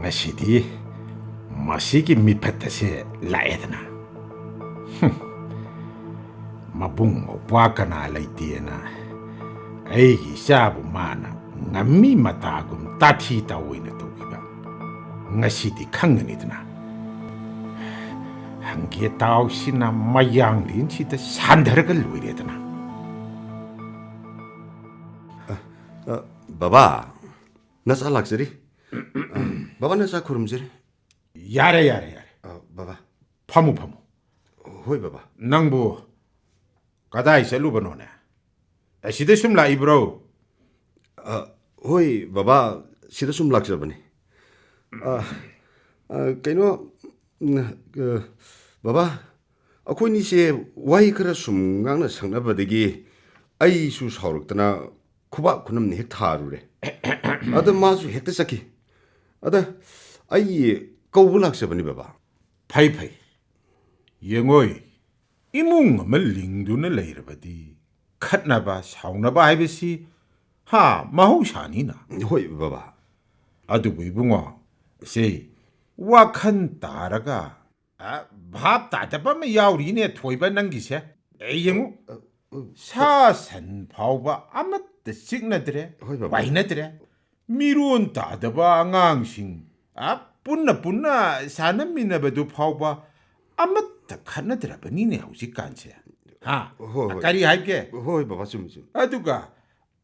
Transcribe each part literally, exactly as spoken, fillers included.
ꯉꯁꯤꯗꯤ ꯃꯁꯤꯒꯤ ꯃꯤꯐꯠ ꯑꯁꯦ ꯂꯥꯛꯑꯦꯗꯅ꯫ ꯍꯨꯝ꯫ ꯃꯕꯨꯡ ꯃꯧꯄ꯭ꯋꯥ ꯀꯅꯥ ꯂꯩꯇꯦꯅ ꯑꯩꯒꯤ ꯏꯆꯥꯕꯨ ꯃꯥꯅ ꯉꯝꯃꯤ ꯃꯇꯥꯒꯨꯝ ꯇꯥꯊꯤ ꯇꯥꯑꯣꯏꯅ ꯇꯧꯈꯤꯕ ꯉꯁꯤꯗꯤ ꯈꯪꯒꯅꯤꯗꯅ꯫ ꯍꯪꯒꯦ ꯇꯥꯎꯁꯤꯅ ꯃꯌꯥꯡꯂꯦꯟꯁꯤꯗ ꯁꯥꯟꯊꯔꯒ ꯂꯣꯏꯔꯦꯗꯅ꯫ ꯑ, ꯕꯕꯥ, ꯅꯆꯥ ꯂꯥꯛꯆꯔꯤ꯫ ꯑ, ꯕꯕꯥ, ꯅꯆꯥ ꯈꯨꯔꯨꯝꯖꯔꯤ꯫ ꯌꯥꯔꯦ, ꯌꯥꯔꯦ, ꯌꯥꯔꯦ꯫ ꯑ, ꯕꯕꯥ꯫ ꯐꯝꯃꯨ, ꯐꯝꯃꯨ꯫ ꯍꯣꯏ, ꯕꯕꯥ꯫ ꯅꯪꯕꯨ ꯀꯗꯥꯏ ꯆꯠꯂꯨꯕꯅꯣꯅꯦ? ꯑꯁꯤꯗ ꯁꯨꯝ ꯂꯥꯛꯏꯕ꯭ꯔꯣ? ꯑ, ꯍꯣꯏ, ꯕꯕꯥ, ꯁꯤꯗ ꯁꯨꯝ ꯂꯥꯛꯆꯕꯅꯤ꯫ ꯑ, ꯑ, ꯀꯩꯅꯣ, ꯎꯝ, ꯑ, ꯕꯕꯥ, ꯑꯩꯈꯣꯏꯅꯤꯁꯦ ꯋꯥꯍꯩ ꯈꯔ ꯁꯨꯝ ꯉꯥꯡꯅ ꯁꯛꯅꯕꯗꯒꯤ ꯑꯩꯁꯨ ꯁꯥꯎꯔꯛꯇꯅ ꯈꯨꯕꯥꯛ ꯈꯨꯅꯝꯅ ꯍꯦꯛ ꯊꯥꯔꯨꯔꯦ꯫ ꯑꯗ ꯃꯥꯁꯨ ꯍꯦꯛꯇ ꯆꯠꯈꯤ꯫ ꯑꯗ ꯑꯩ ꯀꯧꯕ ꯂꯥꯛꯆꯕꯅꯤ, ꯕꯕꯥ꯫ ꯐꯩ, ꯐꯩ꯫ ꯌꯦꯡꯉꯣꯏ, ꯏꯃꯨꯡ ꯑꯃ ꯂꯤꯡꯗꯨꯅ ꯂꯩꯔꯕꯗꯤ ꯈꯠꯅꯕ, ꯁꯥꯎꯅꯕ ꯍꯥꯏꯕꯁꯤ, ꯍꯥ, ꯃꯍꯧꯁꯥꯅꯤꯅ꯫ ꯍꯣꯏ, ꯕꯕꯥ꯫ ꯑꯗꯨꯕꯨ ꯏꯕꯨꯡꯉꯣ, ꯁꯤ ꯋꯥꯈꯜ ꯇꯥꯔꯒ, ꯑ, ꯚꯥꯞ ꯇꯥꯗꯕ ꯑꯃ ꯌꯥꯎꯔꯤꯅꯦ, ꯊꯣꯏꯕ, ꯅꯪꯒꯤꯁꯦ꯫ ꯑꯦ, ꯌꯦꯡꯉꯨ, ꯁꯥ ꯁꯟ ꯐꯥꯎꯕ ꯑꯃꯠꯇ ꯆꯤꯛꯅꯗ꯭ꯔꯦ, ꯍꯣꯏ, ꯕꯕꯥ꯫ ꯄꯥꯏꯅꯗ꯭ꯔꯦ꯫ ꯃꯤꯔꯣꯟ ꯇꯥꯗꯕ ꯑꯉꯥꯡꯁꯤꯡ, ꯑ, ꯄꯨꯟꯅ ꯄꯨꯟꯅ ꯁꯥꯟꯅꯃꯤꯟꯅꯕꯗꯨ ꯐꯥꯎꯕ ꯑꯃꯠꯇ ꯈꯠꯅꯗ꯭ꯔꯕꯅꯤꯅꯦ ꯍꯧꯖꯤꯛꯀꯥꯟꯁꯦ꯫ ꯍꯥ? ꯍꯣꯏ, ꯍꯣꯏ꯫ ꯀꯔꯤ ꯍꯥꯏꯒꯦ? ꯍꯣꯏ, ꯕꯕꯥ, ꯆꯨꯝꯃꯤ, ꯆꯨꯝꯃꯤ꯫ ꯑꯗꯨꯒ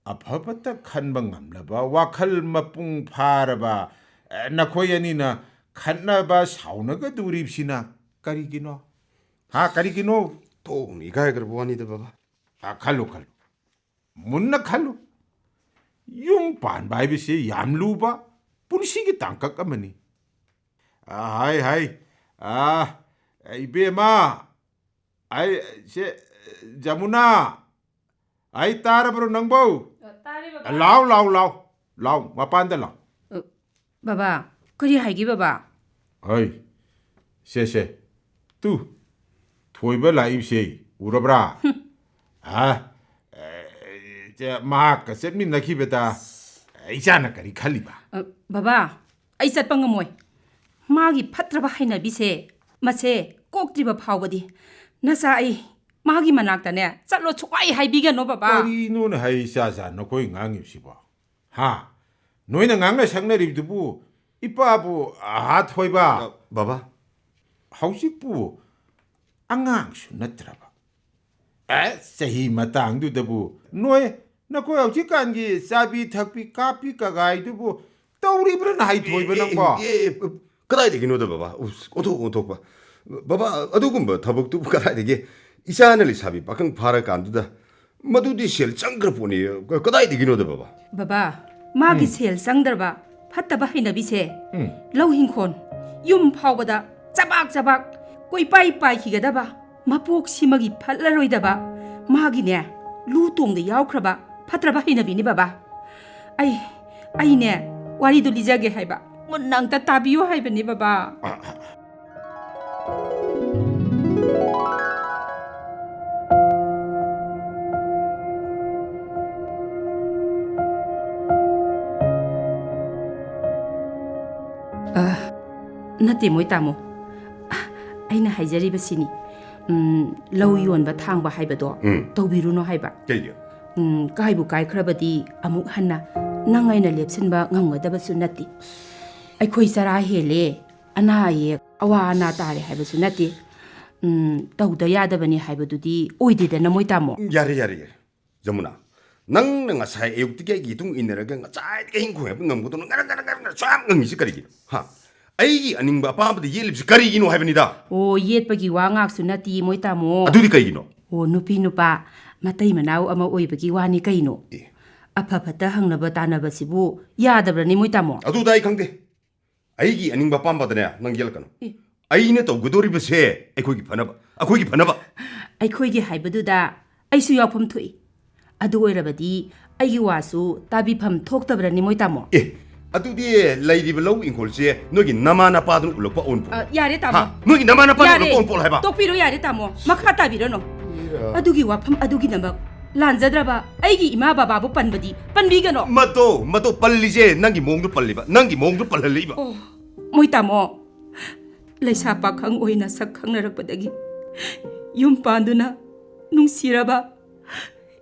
ꯑꯐꯕꯇ ꯈꯟꯕ ꯉꯝꯂꯕ, ꯋꯥꯈꯜ ꯃꯄꯨꯡ ꯐꯥꯔꯕ, ꯑ, ꯅꯈꯣꯏ ꯑꯅꯤꯅ ꯈꯠꯅꯕ ꯁꯥꯎꯅꯒꯗꯧꯔꯤꯕꯁꯤꯅ ꯀꯔꯤꯒꯤꯅꯣ? ꯍꯥ, ꯀꯔꯤꯒꯤꯅꯣ? ꯊꯣꯛꯅ ꯏꯀꯥꯏꯈ꯭ꯔꯕ ꯋꯥꯅꯤꯗ, ꯕꯕꯥ꯫ ꯑ, ꯈꯜꯂꯨ, ꯈꯜꯂꯨ꯫ ꯃꯨꯟꯅ ꯈꯜꯂꯨ꯫ ꯌꯨꯝ ꯄꯥꯟꯕ ꯍꯥꯏꯕꯁꯤ ꯌꯥꯝ ꯂꯨꯕ ꯄꯨꯟꯁꯤꯒꯤ ꯇꯥꯡꯀꯛ ꯑꯃꯅꯤ꯫ ꯑ, ꯍꯥꯏ, ꯍꯥꯏ꯫ ꯑ, ꯏꯕꯦꯝꯃ, ꯑꯩ, ꯁꯦ, ꯖꯃꯨꯅꯥ, ꯑꯩ ꯇꯥꯔꯕ꯭ꯔꯣ ꯅꯪꯕꯧ? ꯑ, ꯇꯥꯔꯦ ꯕꯕꯥ꯫ ꯂꯥꯎ, ꯂꯥꯎ, ꯂꯥꯎ, ꯂꯥꯎ, ꯃꯄꯥꯟꯗ ꯂꯥꯎ꯫ ꯑ, ꯕꯕꯥ, ꯀꯔꯤ ꯍꯥꯏꯒꯦ ꯕꯕꯥ? ꯍꯣꯏ, ꯁꯦ, ꯁꯦ, ꯇꯨ, ꯊꯣꯏꯕ ꯂꯥꯛꯏꯕꯁꯦ ꯎꯔꯕ꯭ꯔꯥ? ꯍꯥ? ꯑꯦ, ꯆꯦ, ꯃꯍꯥꯛꯀ ꯆꯠꯃꯤꯟꯅꯈꯤꯕꯗ ꯏꯆꯥꯅ ꯀꯔꯤ ꯈꯜꯂꯤꯕ? ꯑ, ꯕꯕꯥ, ꯑꯩ ꯆꯠꯄ ꯉꯝꯃꯣꯏ꯫ ꯃꯥꯒꯤ ꯐꯠꯇ꯭ꯔꯕ ꯍꯩꯅꯕꯤꯁꯦ, ꯃꯁꯦ ꯀꯣꯛꯇ꯭ꯔꯤꯕ ꯐꯥꯎꯕꯗꯤ ꯅꯆꯥ ꯑꯩ ꯃꯥꯒꯤ ꯃꯅꯥꯛꯇꯅꯦ ꯆꯠꯂꯣ ꯁꯨꯛꯍꯥꯏ ꯍꯥꯏꯕꯤꯒꯅꯣ, ꯕꯕꯥ꯫ ꯀꯔꯤꯅꯣꯅꯦ ꯍꯩ ꯆꯥ ꯆꯥ ꯅꯈꯣꯏ ꯉꯥꯡꯉꯤꯕꯁꯤꯕꯣ? ꯍꯥ? ꯅꯣꯏꯅ ꯉꯥꯡꯅ ꯁꯛꯅꯔꯤꯕꯗꯨꯕꯨ ꯏꯄꯥꯕꯨ ꯍꯥꯠ ꯍꯣꯏꯕ? ꯑ, ꯕꯕꯥ꯫ ꯍꯧꯖꯤꯛꯄꯨ ꯑꯉꯥꯡꯁꯨ ꯅꯠꯇ꯭ꯔꯕ꯫ ꯑꯦ, ꯆꯍꯤ ꯃꯇꯥꯡꯗꯨꯗꯕꯨ ꯅꯣꯏ, ꯅꯈꯣꯏ ꯍꯧꯖꯤꯛꯀꯥꯟꯒꯤ ꯆꯥꯕꯤ ꯊꯛꯄꯤ ꯀꯥꯞꯄꯤ ꯀꯒꯥꯏꯗꯨꯕꯨ ꯇꯧꯔꯤꯕ꯭ꯔꯥꯅ ꯍꯥꯏꯊꯣꯏꯕ ꯅꯪꯕꯣ? ꯑꯦ, ꯑꯦ, ꯑꯦ, ꯀꯗꯥꯏꯗꯒꯤꯅꯣꯗ ꯕꯕꯥ? ꯎꯁ, ꯑꯣꯟꯊꯣꯛ, ꯑꯣꯟꯊꯣꯛꯄ꯫ ꯕꯕꯥ, ꯑꯗꯨꯒꯨꯝꯕ ꯊꯕꯛꯇꯨꯕꯨ ꯀꯗꯥꯏꯗꯒꯤ? ꯏꯆꯥꯅ ꯂꯩꯁꯥꯕꯤ ꯄꯥꯈꯪ ꯐꯥꯔꯀꯥꯟꯗꯨꯗ ꯃꯗꯨꯗꯤ ꯁꯦꯜ ꯆꯪꯈ꯭ꯔ ꯄꯣꯠꯅꯤ꯫ ꯀ-, ꯀꯗꯥꯏꯗꯒꯤꯅꯣꯗ ꯕꯕꯥ? ꯕꯕꯥ, ꯃꯥꯒꯤ ꯎꯝ꯫ ꯁꯦꯜ ꯆꯪꯗ꯭ꯔꯕ ꯐꯠꯇꯕ ꯍꯩꯅꯕꯤꯁꯦ, ꯎꯝ꯫ ꯂꯧ ꯍꯤꯡꯈꯣꯜ, ꯌꯨꯝ ꯐꯥꯎꯕꯗ ꯆꯕꯥꯛ ꯆꯕꯥꯛ ꯀꯣꯏꯄꯥꯏ ꯄꯥꯏꯈꯤꯒꯗꯕ ꯃꯄꯣꯛꯁꯤꯃꯒꯤ ꯐꯠꯂꯔꯣꯏꯗꯕ ꯃꯥꯒꯤꯅꯦ ꯂꯨ ꯇꯣꯡꯗ ꯌꯥꯎꯈ꯭ꯔꯕ ꯐꯠꯇ꯭ꯔꯕ ꯍꯩꯅꯕꯤꯅꯤ ꯕꯕꯥ꯫ ꯑꯩ, ꯑꯩꯅꯦ ꯋꯥꯔꯤꯗꯣ ꯂꯤꯖꯒꯦ ꯍꯥꯏꯕ, ꯃꯨꯟꯅ ꯑꯝꯇ ꯇꯥꯕꯤꯌꯨ ꯍꯥꯏꯕꯅꯤ ꯕꯕꯥ꯫ ꯑ, ꯑ, ꯑ, ꯅꯠꯇꯦ ꯃꯣꯏ ꯇꯥꯃꯣ, ꯑ, ꯑꯩꯅ ꯍꯥꯏꯖꯔꯤꯕꯁꯤꯅꯤ, ꯎꯝ, ꯂꯧ ꯌꯣꯟꯕ ꯊꯥꯡꯕ ꯍꯥꯏꯕꯗꯣ ꯎꯝ꯫ ꯇꯧꯕꯤꯔꯨꯅꯨ ꯍꯥꯏꯕ꯫ ꯀꯩꯒꯤ? ꯎꯝ, ꯀꯥꯏꯕꯨ ꯀꯥꯏꯈ꯭ꯔꯕꯗꯤ ꯑꯃꯨꯛ ꯍꯟꯅ ꯅꯪ ꯑꯩꯅ ꯂꯦꯞꯁꯤꯟꯕ ꯉꯝꯒꯗꯕꯁꯨ ꯅꯠꯇꯦ꯫ ꯑꯩꯈꯣꯏ ꯆꯔꯥ ꯍꯦꯜꯂꯦ, ꯑꯅꯥ ꯑꯌꯦꯛ, ꯑꯋꯥ ꯑꯅꯥ ꯇꯥꯔꯦ ꯍꯥꯏꯕꯁꯨ ꯅꯠꯇꯦ꯫ ꯎꯝ, ꯇꯧꯗ ꯌꯥꯗꯕꯅꯤ ꯍꯥꯏꯕꯗꯨꯗꯤ ꯑꯣꯏꯗꯦꯗꯅ ꯃꯣꯏ ꯇꯥꯃꯣ꯫ ꯌꯥꯔꯦ, ꯌꯥꯔꯦ, ꯌꯥꯔꯦ꯫ ꯖꯃꯨꯅꯥ, ꯅꯪꯅ ꯉꯁꯥꯏ ꯑꯌꯨꯛꯇꯒꯤ ꯑꯩꯒꯤ ꯏꯇꯨꯡ ꯏꯟꯅꯔꯒ ꯉꯁꯥꯏꯗꯒꯤ ꯑꯍꯤꯡ ꯈꯣꯡ ꯍꯥꯏꯕ ꯉꯝꯒꯗꯧꯅ ꯉꯔꯪ ꯉꯔꯪ ꯉꯔꯪ ꯁꯨꯌꯥꯝ ꯉꯪꯉꯤꯁꯤ ꯀꯔꯤꯒꯤꯅꯣ? ꯍꯥ? ꯑꯩꯒꯤ ꯑꯅꯤꯡꯕ ꯑꯄꯥꯝꯕꯗ ꯌꯦꯠꯂꯤꯕꯁꯤ ꯀꯔꯤꯒꯤꯅꯣ ꯍꯥꯏꯕꯅꯤꯗ? ꯑꯣ, ꯌꯦꯠꯄꯒꯤ ꯋꯥ ꯉꯥꯛꯁꯨ ꯅꯠꯇꯤꯌꯦ ꯃꯣꯏ ꯇꯥꯃꯣ꯫ ꯑꯗꯨꯗꯤ ꯀꯩꯒꯤꯅꯣ? ꯑꯣ, ꯅꯨꯄꯤ ꯅꯨꯄꯥ ꯃꯇꯩ ꯃꯅꯥꯎ ꯑꯃ ꯑꯣꯏꯕꯒꯤ ꯋꯥꯅꯤ ꯀꯩꯅꯣ꯫ ꯑꯦ꯫ ꯑꯐ ꯐꯠꯇ ꯍꯪꯅꯕ ꯇꯥꯟꯅꯕꯁꯤꯕꯨ ꯌꯥꯗꯕ꯭ꯔꯅꯤ ꯃꯣꯏ ꯇꯥꯃꯣ? ꯑꯗꯨꯗ ꯑꯩ ꯈꯪꯗꯦ꯫ ꯑꯩꯒꯤ ꯑꯅꯤꯡꯕ ꯑꯄꯥꯝꯕꯗꯅꯦ ꯅꯪ ꯌꯦꯠꯂꯛꯀꯅꯨ꯫ ꯑꯦ꯫ ꯑꯩꯅ ꯇꯧꯒꯗꯧꯔꯤꯕꯁꯦ ꯑꯩꯈꯣꯏꯒꯤ ꯐꯅꯕ, ꯑꯩꯈꯣꯏꯒꯤ ꯐꯅꯕ꯫ ꯑꯩꯈꯣꯏꯒꯤ ꯍꯥꯏꯕꯗꯨꯗ ꯑꯩꯁꯨ ꯌꯥꯎꯐꯝ ꯊꯣꯛꯏ꯫ ꯑꯗꯨ ꯑꯣꯏꯔꯕꯗꯤ ꯑꯩꯒꯤ ꯋꯥꯁꯨ ꯇꯥꯕꯤꯐꯝ ꯊꯣꯛꯇꯕ꯭ꯔꯅꯤ ꯃꯣꯏ ꯇꯥꯃꯣ? ꯑꯦ, ꯑꯗꯨꯗꯤ ꯂꯩꯔꯤꯕ ꯂꯧ ꯏꯪꯈꯣꯜꯁꯦ ꯅꯣꯏꯒꯤ ꯅꯃꯥ ꯅꯄꯥꯗꯨꯅ ꯎꯠꯂꯛꯄ ꯑꯣꯟꯄꯣꯠ꯫ ꯑ, ꯌꯥꯔꯦ ꯇꯥꯃꯣ꯫ ꯍꯥ? ꯅꯣꯏꯒꯤ ꯅꯃꯥ ꯅꯄꯥꯗꯨꯅ ꯌꯥꯔꯦ꯫ ꯎꯠꯂꯛꯄ ꯑꯣꯟꯄꯣꯠ ꯍꯥꯏꯕ? ꯇꯣꯛꯄꯤꯔꯣ ꯌꯥꯔꯦ ꯇꯥꯃꯣ꯫ ꯃꯈꯥ ꯇꯥꯕꯤꯔꯅꯨ꯫ ꯏꯔꯥ꯫ ꯑꯗꯨꯒꯤ ꯋꯥꯐꯝ ꯑꯗꯨꯒꯤꯗꯃꯛ ꯂꯥꯟꯖꯗ꯭ꯔꯕ ꯑꯩꯒꯤ ꯏꯃꯥ ꯕꯕꯥꯕꯨ ꯄꯟꯕꯗꯤ ꯄꯟꯕꯤꯒꯅꯣ꯫ ꯃꯇꯣ, ꯃꯇꯣ, ꯄꯜꯂꯤꯁꯦ ꯅꯪꯒꯤ ꯃꯑꯣꯡꯗ ꯄꯜꯂꯤꯕ, ꯅꯪꯒꯤ ꯃꯑꯣꯡꯗ ꯄꯜꯍꯜꯂꯛꯏꯕ꯫ ꯑꯣ, ꯃꯣꯏ ꯇꯥꯃꯣ, ꯂꯩꯁꯥ ꯄꯥꯈꯪ ꯑꯣꯏꯅ ꯁꯛ ꯈꯪꯅꯔꯛꯄꯗꯒꯤ ꯌꯨꯝ ꯄꯥꯟꯗꯨꯅ ꯅꯨꯡꯁꯤꯔꯕ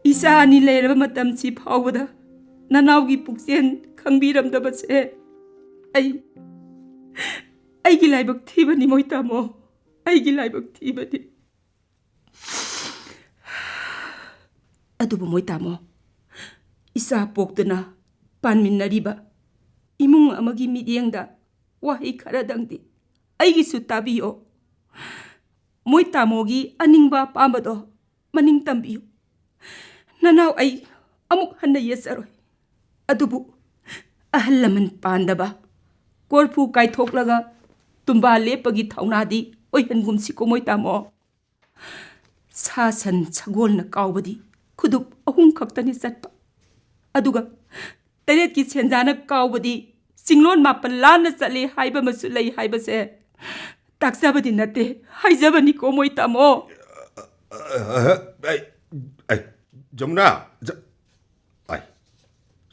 ꯏꯆꯥ ꯑꯅꯤ ꯂꯩꯔꯕ ꯃꯇꯝꯁꯤ ꯐꯥꯎꯕꯗ ꯅꯅꯥꯎꯒꯤ ꯄꯨꯛꯆꯦꯜ ꯈꯪꯕꯤꯔꯝꯗꯕꯁꯦ ꯑꯩ, ꯑꯩꯒꯤ ꯂꯥꯏꯕꯛ ꯊꯤꯕꯅꯤ ꯃꯣꯏ ꯇꯥꯃꯣ, ꯑꯩꯒꯤ ꯂꯥꯏꯕꯛ ꯊꯤꯕꯅꯤ꯫ ꯑꯗꯨꯕꯨ ꯃꯣꯏ ꯇꯥꯃꯣ, ꯏꯆꯥ ꯄꯣꯛꯇꯨꯅ ꯄꯥꯟꯃꯤꯟꯅꯔꯤꯕ ꯏꯃꯨꯡ ꯑꯃꯒꯤ ꯃꯤꯠꯌꯦꯡꯗ ꯋꯥꯍꯩ ꯈꯔꯗꯪꯗꯤ ꯑꯩꯒꯤꯁꯨ ꯇꯥꯕꯤꯌꯣ꯫ ꯃꯣꯏ ꯇꯥꯃꯣꯒꯤ ꯑꯅꯤꯡꯕ ꯑꯄꯥꯝꯕꯗꯣ ꯃꯅꯤꯡ ꯇꯝꯕꯤꯌꯨ꯫ ꯅꯅꯥꯎ ꯑꯩ ꯑꯃꯨꯛ ꯍꯟꯅ ꯌꯦꯠꯆꯔꯣꯏ꯫ ꯑꯗꯨꯕꯨ ꯑꯍꯜ ꯂꯃꯟ ꯄꯥꯟꯗꯕ, ꯀꯣꯔꯐꯨ ꯀꯥꯏꯊꯣꯛꯂꯒ ꯇꯨꯝꯕꯥ ꯂꯦꯞꯄꯒꯤ ꯊꯧꯅꯥꯗꯤ ꯑꯣꯏꯍꯟꯒꯨꯝꯁꯤꯀꯣ ꯃꯣꯏ ꯇꯥꯃꯣ꯫ ꯁꯥ ꯁꯟ ꯁꯒꯣꯜꯅ ꯀꯥꯎꯕꯗꯤ ꯈꯨꯗꯨꯞ ꯑꯍꯨꯝ ꯈꯛꯇꯅꯤ ꯆꯠꯄ, ꯑꯗꯨꯒ ꯇꯔꯦꯠꯀꯤ ꯁꯦꯟꯖꯥꯅ ꯀꯥꯎꯕꯗꯤ ꯆꯤꯡꯂꯣꯟ ꯃꯥꯄꯜ ꯂꯥꯟꯅ ꯆꯠꯂꯤ ꯍꯥꯏꯕ ꯑꯃꯁꯨ ꯂꯩ ꯍꯥꯏꯕꯁꯦ ꯇꯥꯛꯆꯕꯗꯤ ꯅꯠꯇꯦ, ꯍꯥꯏꯖꯕꯅꯤꯀꯣ ꯃꯣꯏ ꯇꯥꯃꯣ꯫ ꯑ, ꯑ, ꯑꯩ, ꯑꯩ, ꯖꯃꯨꯅꯥ, ꯖ-, ꯑꯩ,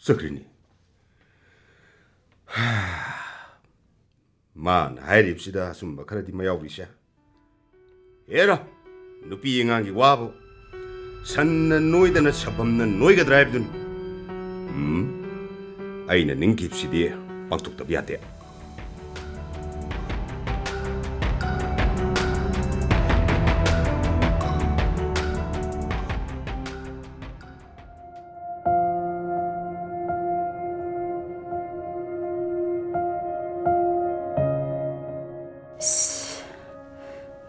ꯆꯠꯈ꯭ꯔꯤꯅꯤ꯫ ꯃꯥꯅ ꯍꯥꯏꯔꯤꯕꯁꯤꯗ ꯑꯆꯨꯝꯕ ꯈꯔꯗꯤ ꯃꯌꯥꯎꯔꯤꯁꯦ꯫ ꯍꯦꯔꯥ, ꯅꯨꯄꯤ ꯑꯉꯥꯡꯒꯤ ꯋꯥꯕꯨ ꯁꯟꯅ ꯅꯣꯏꯗꯅ ꯁꯥꯐꯝꯅ ꯅꯣꯏꯒꯗ꯭ꯔꯥ ꯍꯥꯏꯕꯗꯨꯅꯤ꯫ ꯎꯝ, ꯑꯩꯅ ꯅꯤꯡꯈꯤꯕꯁꯤꯗꯤ ꯄꯥꯡꯊꯣꯛꯇꯕ ꯌꯥꯗꯦ꯫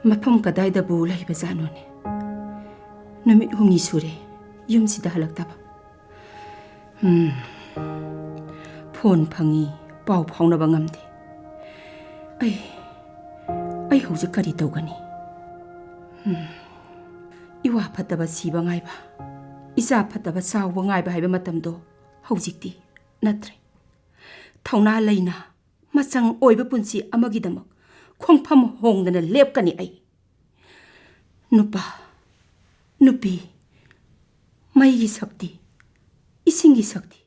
ꯃꯐꯝ ꯀꯗꯥꯏꯗꯕꯨ ꯂꯩꯕꯖꯥꯠꯅꯣꯅꯦ? ꯅꯨꯃꯤꯠ ꯍꯨꯝꯅꯤ ꯁꯨꯔꯦ ꯌꯨꯝꯁꯤꯗ ꯍꯜꯂꯛꯇꯕ꯫ ꯎꯝ, ꯐꯣꯟ ꯐꯪꯉꯤ, ꯄꯥꯎ ꯐꯥꯎꯅꯕ ꯉꯝꯗꯦ꯫ ꯑꯩ, ꯑꯩ ꯍꯧꯖꯤꯛ ꯀꯔꯤ ꯇꯧꯒꯅꯤ? ꯎꯝ, ꯏꯋꯥ ꯐꯠꯇꯕ ꯁꯤꯕ ꯉꯥꯏꯕ, ꯏꯆꯥ ꯐꯠꯇꯕ ꯆꯥꯎꯕ ꯉꯥꯏꯕ ꯍꯥꯏꯕ ꯃꯇꯝꯗꯣ ꯍꯧꯖꯤꯛꯇꯤ ꯅꯠꯇ꯭ꯔꯦ꯫ ꯊꯧꯅꯥ ꯂꯩꯅ ꯃꯆꯪ ꯑꯣꯏꯕ ꯄꯨꯟꯁꯤ ꯑꯃꯒꯤꯗꯃꯛ ꯈꯣꯡꯐꯝ ꯍꯣꯡꯗꯅ ꯂꯦꯞꯀꯅꯤ ꯑꯩ꯫ ꯅꯨꯄꯥ, ꯅꯨꯄꯤ, ꯃꯩꯒꯤ ꯁꯛꯇꯤ, ꯏꯁꯤꯡꯒꯤ ꯁꯛꯇꯤ꯫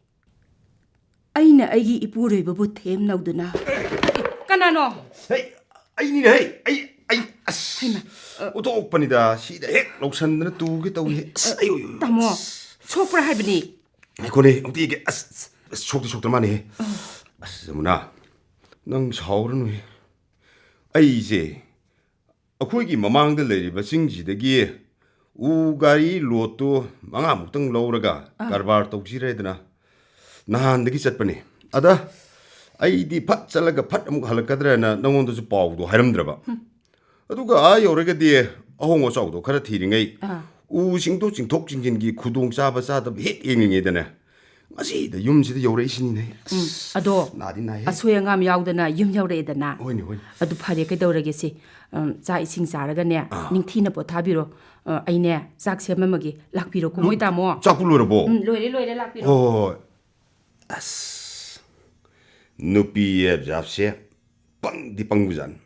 ꯑꯩꯅ ꯑꯩꯒꯤ ꯏꯄꯨꯔꯣꯏꯕꯕꯨ ꯊꯦꯝꯅꯧꯗꯨꯅ꯫ ꯀꯅꯥꯅꯣ? ꯍꯩ, ꯑꯩꯅꯤꯅꯦ, ꯍꯩ, ꯑꯩ, ꯑꯩ, ꯑꯁ, ꯍꯩꯃꯥ, ꯑ, ꯎꯠꯊꯣꯛꯄꯅꯤꯗ, ꯁꯤꯗ ꯍꯦꯛ ꯂꯧꯁꯟꯗꯅ ꯇꯨꯒꯦ ꯇꯧꯏꯍꯦ꯫ ꯑꯁ, ꯑ, ꯑꯌꯣ, ꯑꯌꯣ, ꯇꯥꯃꯣ, ꯑꯁ꯫ ꯁꯣꯛꯄ꯭ꯔꯥ ꯍꯥꯏꯕꯅꯤ? ꯉꯥꯏꯈꯣꯅꯦ, ꯑꯝꯇ ꯌꯦꯡꯒꯦ꯫ ꯑꯁ, ꯑꯁ, ꯁꯣꯛꯇꯤ ꯁꯣꯛꯇ꯭ꯔ ꯃꯥꯅꯦꯍꯦ꯫ ꯑ꯫ ꯑꯁ, ꯖꯃꯨꯅꯥ, ꯅꯪ ꯁꯥꯎꯔꯅꯨꯍꯦ꯫ ꯑꯩꯁꯦ ꯑꯩꯈꯣꯏꯒꯤ ꯃꯃꯥꯡꯗ ꯂꯩꯔꯤꯕ ꯆꯤꯡꯁꯤꯗꯒꯤ ꯎ ꯒꯥꯔꯤ ꯂꯣꯠꯇꯨ ꯃꯉꯥꯃꯨꯛꯇꯪ ꯂꯧꯔꯒ ꯑꯥ꯫ ꯀꯔꯕꯥꯔ ꯇꯧꯁꯤꯔꯦꯗꯅ ꯅꯍꯥꯟꯗꯒꯤ ꯆꯠꯄꯅꯦ꯫ ꯑꯗ ꯑꯩꯗꯤ ꯐꯠ ꯆꯠꯂꯒ ꯐꯠ ꯑꯃꯨꯛ ꯍꯜꯂꯛꯀꯗ꯭ꯔꯅ ꯅꯪꯉꯣꯟꯗꯁꯨ ꯄꯥꯎꯗꯣ ꯍꯥꯏꯔꯝꯗ꯭ꯔꯕ꯫ ꯎꯝ꯫ ꯑꯗꯨꯒ ꯑꯥ ꯌꯧꯔꯒꯗꯤ ꯑꯍꯣꯡ ꯑꯆꯥꯎꯗꯣ ꯈꯔ ꯊꯤꯔꯤꯉꯩ ꯑꯥ꯫ ꯎꯁꯤꯡꯗꯣ ꯆꯤꯡꯊꯣꯛ ꯆꯤꯡꯁꯤꯟꯒꯤ ꯈꯨꯗꯣꯡ ꯆꯥꯕ ꯆꯥꯗꯕ ꯍꯦꯛ ꯌꯦꯡꯂꯤꯉꯩꯗꯅꯦ ꯉꯁꯤꯗ ꯌꯨꯝꯁꯤꯗ ꯌꯧꯔꯛꯏꯁꯤꯅꯤꯅꯦ꯫ ꯎꯝ, ꯑꯁ, ꯑꯗꯣ ꯅꯥꯗꯤ ꯅꯥꯏꯍꯦ꯫ ꯑꯁꯣꯏ ꯑꯉꯥꯝ ꯌꯥꯎꯗꯅ ꯌꯨꯝ ꯌꯧꯔꯛꯑꯦꯗꯅ꯫ ꯍꯣꯏꯅꯦ, ꯍꯣꯏꯅꯦ꯫ ꯑꯗꯨ ꯐꯔꯦ, ꯀꯩꯗꯧꯔꯒꯦ ꯁꯤ? ꯎꯝ, ꯆꯥꯛ ꯏꯁꯤꯡ ꯆꯥꯔꯒꯅꯦ, ꯑꯥ꯫ ꯅꯤꯡꯊꯤꯅ ꯄꯣꯊꯥꯕꯤꯔꯣ꯫ ꯑ, ꯑꯩꯅꯦ ꯆꯥꯛ ꯁꯦꯝꯃꯝꯃꯒꯦ, ꯂꯥꯛꯄꯤꯔꯣꯀꯣ꯫ ꯃꯣꯏ ꯇꯥꯃꯣ꯫ ꯆꯥꯛꯄꯨ ꯂꯣꯏꯔꯕꯣ? ꯎꯝ, ꯂꯣꯏꯔꯦ, ꯂꯣꯏꯔꯦ, ꯂꯥꯛꯄꯤꯔꯣ꯫ ꯍꯣꯏ, ꯍꯣꯏ, ꯍꯣꯏ꯫ ꯑꯁ, ꯅꯨꯄꯤ ꯍꯥꯏꯕ ꯖꯥꯠꯁꯦ ꯄꯪꯗꯤ ꯄꯪꯕꯖꯥꯠꯅꯤ꯫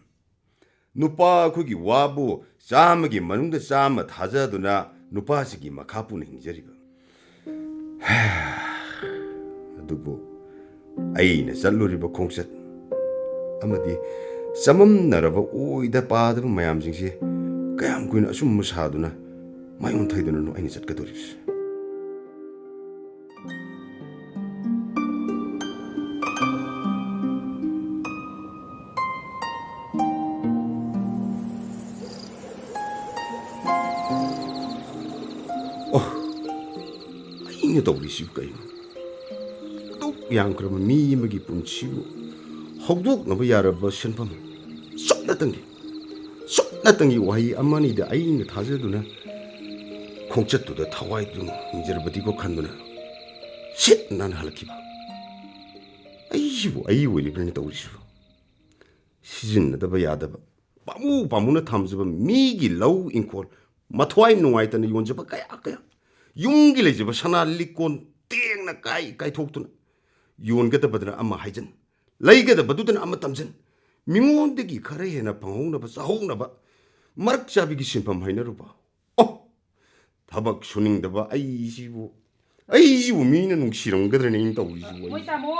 ꯅꯨꯄꯥ ꯑꯩꯈꯣꯏꯒꯤ ꯋꯥꯕꯨ ꯆꯥꯝꯃꯒꯤ ꯃꯅꯨꯡꯗ ꯆꯥꯝꯃ ꯊꯥꯖꯗꯨꯅ ꯅꯨꯄꯥꯁꯤꯒꯤ ꯃꯈꯥ ꯄꯨꯅ ꯍꯤꯡꯖꯔꯤꯕ꯫ ꯑꯗꯨꯕꯨ ꯑꯩꯅ ꯆꯠꯂꯨꯔꯤꯕ ꯈꯣꯡꯆꯠ ꯑꯃꯗꯤ ꯆꯃꯝꯅꯔꯕ ꯑꯣꯏꯗ ꯄꯥꯗꯕ ꯃꯌꯥꯝꯁꯤꯡꯁꯦ ꯀꯌꯥꯝ ꯀꯨꯏꯅ ꯑꯆꯨꯝꯕ ꯁꯥꯗꯨꯅ ꯃꯥꯏ ꯑꯣꯟꯊꯩꯗꯨꯅꯅꯣ ꯑꯩꯅ ꯆꯠꯀꯗꯧꯔꯤꯕꯁꯦ? ꯑꯣ, ꯑꯩꯅ ꯇꯧꯔꯤꯁꯤꯕꯨ ꯀꯩꯅꯣ? ꯑꯗꯨꯛ ꯌꯥꯝꯈ꯭ꯔꯕ ꯃꯤ ꯑꯃꯒꯤ ꯄꯨꯟꯁꯤꯕꯨ ꯍꯧꯗꯣꯛꯅꯕ ꯌꯥꯔꯕ ꯁꯦꯟꯐꯝ ꯁꯨꯞꯅꯇꯪꯒꯤ, ꯁꯨꯞꯅꯇꯪꯒꯤ ꯋꯥꯍꯩ ꯑꯃꯅꯤꯗ ꯑꯩꯅ ꯊꯥꯖꯗꯨꯅ ꯈꯣꯡꯆꯠꯇꯨꯗ ꯊꯋꯥꯏꯗꯨ ꯍꯤꯡꯖꯔꯕꯗꯤꯀꯣ ꯈꯟꯗꯨꯅ ꯁꯤꯠ ꯅꯥꯟꯅ ꯍꯜꯂꯛꯈꯤꯕ꯫ ꯑꯩꯁꯤꯕꯨ ꯑꯩ ꯑꯣꯏꯔꯤꯕ꯭ꯔꯅ ꯇꯧꯔꯤꯁꯤꯕꯨ? ꯁꯤꯖꯤꯟꯅꯗꯕ ꯌꯥꯗꯕ, ꯄꯥꯝꯃꯨ ꯄꯥꯝꯃꯨꯅ ꯊꯝꯖꯕ ꯃꯤꯒꯤ ꯂꯧ ꯏꯪꯈꯣꯜ, ꯃꯊ꯭ꯋꯥꯏ ꯅꯨꯡꯉꯥꯏꯇꯅ ꯌꯣꯟꯖꯕ ꯀꯌꯥ ꯀꯌꯥ, ꯌꯨꯝꯒꯤ ꯂꯩꯖꯕ ꯁꯅꯥ ꯂꯤꯛꯀꯣꯟ ꯇꯦꯡꯅ ꯀꯥꯏ ꯀꯥꯏꯊꯣꯛꯇꯨꯅ, ꯌꯣꯟꯒꯗꯕꯗꯅ ꯑꯃ ꯍꯥꯏꯖꯟ, ꯂꯩꯒꯗꯕꯗꯨꯗꯅ ꯑꯃ ꯇꯝꯖꯟ, ꯃꯤꯉꯣꯟꯗꯒꯤ ꯈꯔ ꯍꯦꯟꯅ ꯐꯪꯍꯧꯅꯕ, ꯆꯥꯍꯧꯅꯕ ꯃꯔꯛ ꯆꯥꯕꯤꯒꯤ ꯁꯤꯟꯐꯝ ꯍꯥꯏꯅꯔꯨꯕ꯫ ꯑꯣ! ꯊꯕꯛ ꯁꯨꯅꯤꯡꯗꯕ ꯑꯩꯁꯤꯕꯨ, ꯑꯩꯁꯤꯕꯨ ꯃꯤꯅ ꯅꯨꯡꯁꯤꯔꯝꯒꯗ꯭ꯔꯅꯦ ꯑꯩꯅ ꯇꯧꯔꯤꯁꯤꯕꯨ? ꯑꯩ ꯃꯣꯏ ꯇꯥꯃꯣ,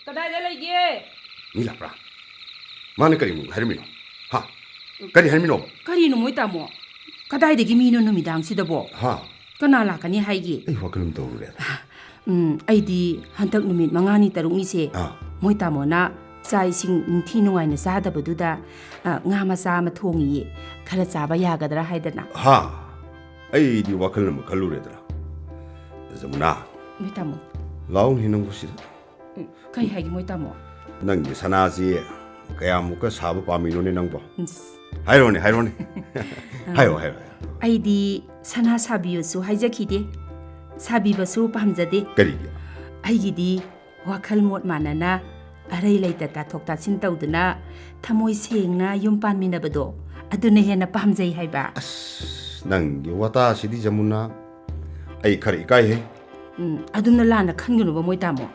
ꯀꯗꯥꯏꯗ ꯂꯩꯒꯦ? ꯃꯤ ꯂꯥꯛꯄ꯭ꯔꯥ? ꯃꯥꯅ ꯀꯔꯤ ꯑꯃꯨꯛ ꯍꯥꯏꯔꯝꯃꯤꯅꯣ? ꯍꯥ? ꯀꯔꯤ ꯍꯥꯏꯔꯝꯃꯤꯅꯣ? ꯀꯔꯤꯅꯣ ꯃꯣꯏ ꯇꯥꯃꯣ? ꯀꯗꯥꯏꯗꯒꯤ ꯃꯤꯅꯣ ꯅꯨꯃꯤꯗꯥꯡꯁꯤꯗꯕꯣ? ꯍꯥ? ꯀꯅꯥ ꯂꯥꯛꯀꯅꯤ ꯍꯥꯏꯒꯦ? ꯑꯩ ꯋꯥꯈꯜ ꯑꯃ ꯇꯧꯔꯨꯔꯦ꯫ ꯎꯝ, ꯑꯩꯗꯤ ꯍꯟꯗꯛ ꯅꯨꯃꯤꯠ ꯃꯉꯥꯅꯤ ꯇꯔꯨꯛꯅꯤꯁꯦ ꯑꯥ꯫ ꯃꯣꯏ ꯇꯥꯃꯣꯅ ꯆꯥꯛ ꯏꯁꯤꯡ ꯅꯤꯡꯊꯤ ꯅꯨꯡꯉꯥꯏꯅ ꯆꯥꯗꯕꯗꯨꯗ, ꯑ, ꯉꯥ ꯃꯆꯥ ꯑꯃ ꯊꯣꯡꯉꯤꯌꯦ꯫ ꯈꯔ ꯆꯥꯕ ꯌꯥꯒꯗ꯭ꯔꯥ ꯍꯥꯏꯗꯅ꯫ ꯍꯥ? ꯑꯩꯗꯤ ꯋꯥꯈꯜ ꯑꯃ ꯈꯜꯂꯨꯔꯦꯗꯅ꯫ ꯖꯃꯨꯅꯥ꯫ ꯃꯣꯏ ꯇꯥꯃꯣ꯫ ꯂꯥꯎꯅꯦ ꯅꯪꯕꯨ ꯁꯤꯗ꯫ ꯎꯝ, ꯀꯩ ꯍꯥꯏꯒꯦ ꯃꯣꯏ ꯇꯥꯃꯣ? ꯅꯪꯒꯤ ꯁꯅꯥꯁꯤ ꯀꯌꯥꯃꯨꯛꯀ ꯁꯥꯕ ꯄꯥꯝꯃꯤꯅꯣꯅꯦ ꯅꯪꯕꯣ? ꯏꯁ꯫ ꯍꯥꯏꯔꯣꯅꯦ, ꯍꯥꯏꯔꯣꯅꯦ꯫ ꯍꯥꯏꯌꯣ, ꯍꯥꯏꯌꯣ, ꯍꯥꯏꯌꯣ꯫ ꯑꯩꯗꯤ ꯁꯅꯥ ꯁꯥꯕꯤꯌꯨꯁꯨ ꯍꯥꯏꯖꯈꯤꯗꯦ, ꯁꯥꯕꯤꯕꯁꯨ ꯄꯥꯝꯖꯗꯦ꯫ ꯀꯔꯤꯒꯤ? ꯑꯩꯒꯤꯗꯤ ꯋꯥꯈꯜ ꯃꯣꯠ ꯃꯥꯟꯅꯅ ꯑꯔꯩ ꯂꯩꯇ ꯇꯥꯊꯣꯛ ꯇꯥꯁꯤꯟ ꯇꯧꯗꯨꯅ ꯊꯃꯣꯏ ꯁꯦꯡꯅ ꯌꯨꯝ ꯄꯥꯟꯃꯤꯟꯅꯕꯗꯣ, ꯑꯗꯨꯅ ꯍꯦꯟꯅ ꯄꯥꯝꯖꯩ ꯍꯥꯏꯕ꯫ ꯑꯁ, ꯅꯪꯒꯤ ꯋꯥꯇꯥꯁꯤꯗꯤ ꯖꯃꯨꯅꯥ, ꯑꯩ ꯈꯔ ꯏꯀꯥꯏꯍꯦ꯫ ꯎꯝ, ꯑꯗꯨꯝꯅ ꯂꯥꯟꯅ ꯈꯟꯒꯅꯨꯕ ꯃꯣꯏ ꯇꯥꯃꯣ꯫